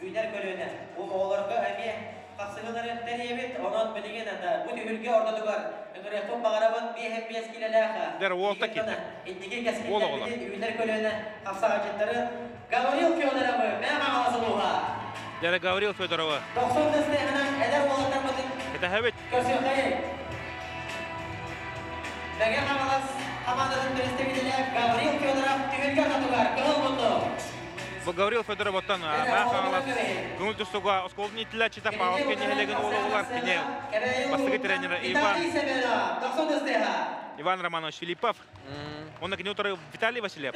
үүнэр көлүөнэ бу оҕолорго эмиэ хапсыһыылары тэрийэбит. Онон билигин бу түһүлгэ ортотугар ыҥырыахпын баҕарабын 5 киилэлээх Дэр уолта киирдэ. инники Уол оҕолор. кэскиллэрбитин үүнэр көлүөнэ хапсаҕайдьыттарын Гаврил Федоровы Мэ Хаҥалас улууһа. Дэрэ Гаврил Федоровы. 90 тыстыһынан эдэр уолаттарбытын Кэтэһэбит. көрсүөххэйин. Мэҥэ Хаҥалас хамаандатын представителэ Гаврил Федоров түһүлгэ ортотугар кыһыл муннук. Бу Гаврил Федоров оттон Мэ Хаҥалас көҥүл тустууга оскуолатын иитиллээччитэ Павловскай нэһилиэгин уола буолар. Кини бастакы тренерэ Иван Иван Романович Филиппов. Онно кини утары Виталий Васильев.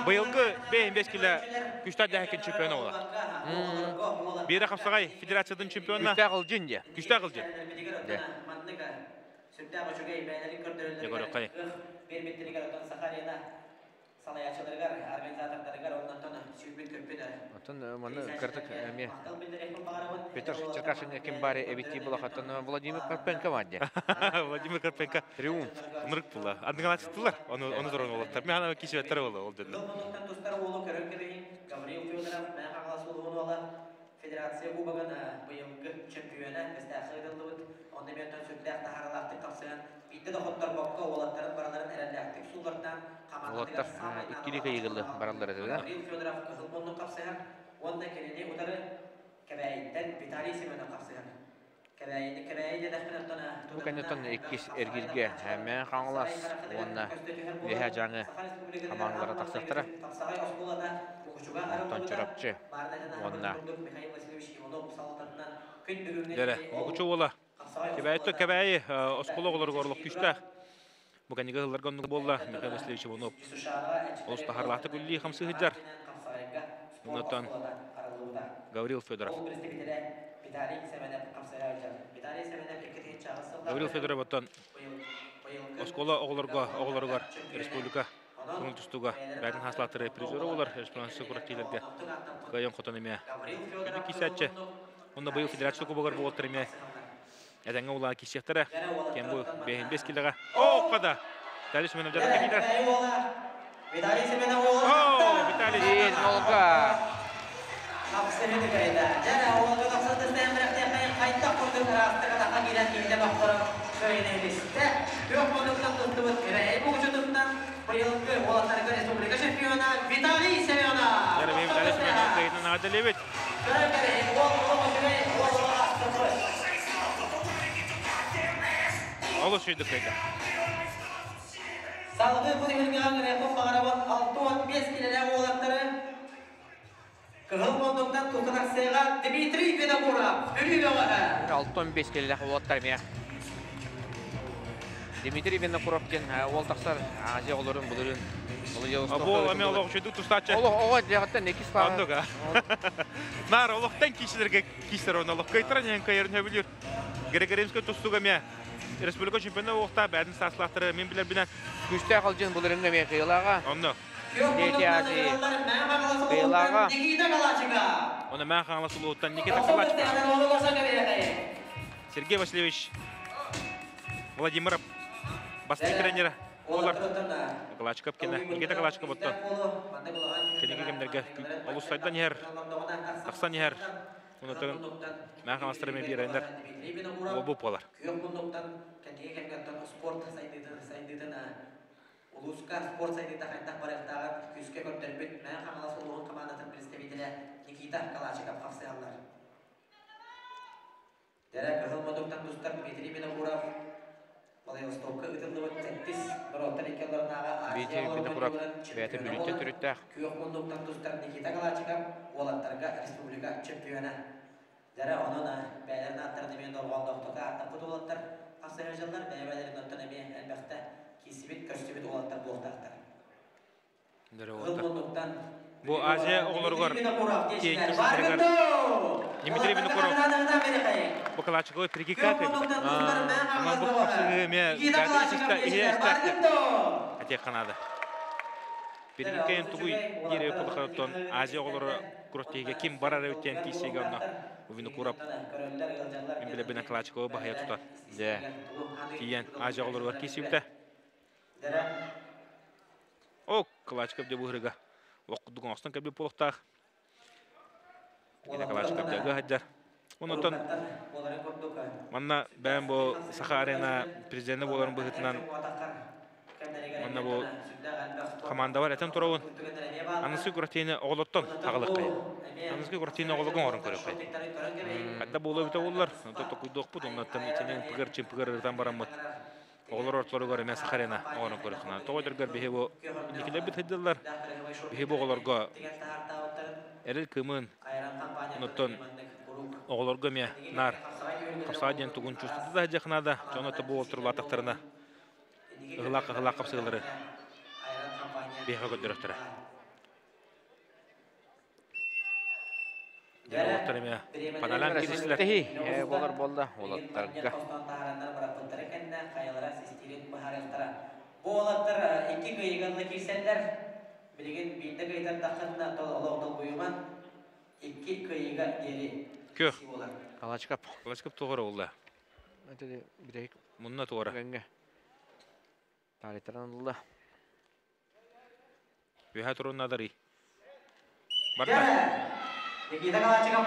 Быйылгы 5 кило күчтәр дэһэкин чемпиона буолар. Биэрэ Хапсаҕай федерациятын чемпиона. Күстээх ылдьын дьэ. Күстээх ылдьын. Дьэ. Сүрдээх үчүгэй бэйэлэрин Дьэ көрүөххэй. көрдөрөллөрүгэр оттон Саха Арена салайааччыларыгар, организатордарыгар оннотон сүүрбүт-көппүт Оттон манна кыртык эмиэ Петр Черкашин ким баары эбиттии булахаттан Владимир Карпенко бар дии. Владимир Карпенко. Триумф. Ынырык була. Андыгалачтылар. Оны оны зорон олаттар. Мен ана кисибеттер болду ол дедилер. Тустар уолу көрөн кэбиһин Гаврил Федоров Мэ Хаҥалас улууһун уола Федерация Кубогын быйылгы чемпиона Бэстээххэ ыытыллыбыт. Онно эмиэ онтон сүрдээх таһааралаахтык тахсыһан, биирдэ да хотторбокко уолаттарын барыларын эрэллээхтик сууллартаан Уолаттар иккилии кыйыгылы бараллар этэ да. Гаврил Федоров кыһыл муннук хапсыһар уонна кинини утары Кэбээйиттэн Виталий Семенов хапсыһар. Кэбээйини Кэбээйи диэтэхпинэ оттон Бу кэнниттэн иккис эргииргэ Мэ Хаҥалас уонна Үөһээ Дьааҥы хамаандалара тахсыахтара. Онтон Чурапчы уонна Дэрэ, Мукучу уола. Кэбээйи Кэбээйи оскуола оҕолоругар олох күүстээх. Бу кэннигэ ыһылларга оннук буолла Михаил Васильевич Иванов. Олус таһарлаахтык үллии хамсыы сылдьар. Онтон Гаврил Федоров. Гаврил Федоров оттон оскуола оҕолорго оҕолоругар республика көҥүл тустууга бэйэтин хаслааттары призеры болар республиканскай күрэхтэһиилэргэ кыайан хотон эмиэ күндү киисээччи. Онно быйыл федерация кубогар буолтар эмиэ этэҥҥэ улаан киирсиэхтэрэ. Кем бу 5 килоҕа. О, қада! Виталий Семенов дьарыкка киирэр. О, Виталий Семенов. Нолга. Виталий Семенов кыйытын аадалебит. Олус сүйдік кыйда. Салгыы бу түһүлгэҕэ Реков Баҕарабын 65 килэлээх уолаттары Кыһыл мундуктан тутан Дмитрий Винокуров, Бүлүү бөҕөһө. 65 килэлээх уолаттар эмиэ. Дмитрий Винокуров диэн уол тахсар Азия оҕолорун былырыын. Бу эме олох үчүгэй тустааччы. Олох оҕо дьаҕыттан иккис паа. Оннук а. Нар олохтан киисилерге киисер он олох кыйтара нен кайырын хөбүлүр. Григорьевскай тустууга эмиэ республика чемпиона уохта бэдин сааслаахтары мен билер бинен. Күстээх алжын былырыҥҥа эмиэ кыйылааҕа. Онно. Дети Азии кыйылааҕа. Оны мэн хаҥалас улууттан Никита Калачика. Сергей Васильевич Владимиров бастакы тренера болар. Калачиков кене. Никита Калачиков оттон. Кенеги кемдерге олус сайдан иһэр, тахсан иһэр. Онотон мэн хаҥаластар эме биэрэннэр уобу болар. Улууска спорт сайдыыта хайдах барыахтааҕын күүскэ көрдөрбүт Мэҥэ Хаҥалас улууһун хамаандатын представителэ Никита Калачиков хапсыһаллар. Дэрэ кыһыл модуктан тустар Дмитрий Винокуров Владивостокка ыытыллыбыт сэттис норуоттар икки ардыларынааҕы Азия Дмитрий Винокуров бэйэтэ Бүлүүттэн төрүттээх. Күөх мундуктан тустар Никита Калачиков уолаттарга республика чемпиона. Дэрэ онон бэйэлэрин ааттарын эмиэ дорҕоонноохтук ааттаппыт уолаттар хапсыһыаччылар бэйэ-бэйэлэрин оттон эмиэ элбэхтэ киирсибит, көрсүбүт уолаттар буолуохтаахтар. Бу Азия оҕолоругар тиэйин киирсиилэригэр Дмитрий Винокуров бу Калачиковы прикика кэлбит. Онон бу хапсыһыы эмиэ иһэ истээхтэр этиэххэ наада. Прикикайын тугуй диир кулахаттан Азия оҕолоро күрэхтэһиигэ ким барар эбит диэн киирсиигэ онно Винокуров мин билэбинэ Калачиковы баһыйа тутар. Тиийэн Азия оҕолоругар киирсибитэ. О, Калачиков дьэ быһырыга. Ох курдук оҥостон кэлбит буолуохтаах. Никита Калачиков дьэ ыһадьар. Онтон манна бэйэм бу Саха арена президенэ буоларын быһыытынан манна бу командабар этэн турабын. Аныгыскы күрэхтэһиини оҕолортон хаҕылыаххайын. Аныгыскы күрэхтэһиини оҕолорго оҥорон көрүөххэйин. Хайда буолуо эбитэ буоллар, онтон токуйдуохпут, оннуттан итинэн пыгар-чымпыгар ырытан бараммыт. Оҕолор ортолоругар эмиэ Саха арена оҥорон көрүөххэ. Тоҕо өтөргөр биһи бу инникилэрбит сылдьаллар. Биһи бу оҕолорго эрэл кымын, онуттан оҕолорго эмиэ наар хапсаҕай диэн тугун чувствуйда да сылдьыахха наада. Дьон ото бу уолтар улаатахтарына ыһылаах-ыһылаах хапсыгалары биһиэхэ көрдөрөхтөрө. Уолаттар эмиэ паналаан кииристилэр. Тэһи болар болла уолаттарга. Бу уолаттар икки кыайыганна киирсэллэр. Билигин биирдэ кыайтардаххытына олох долгуйуман икки кыайыга диэри Көх. Калачкап. Калачкап туғара олла. Мунна туғара. Талитаран олла. Үһә турун надары. Барда. Никита Калачиков.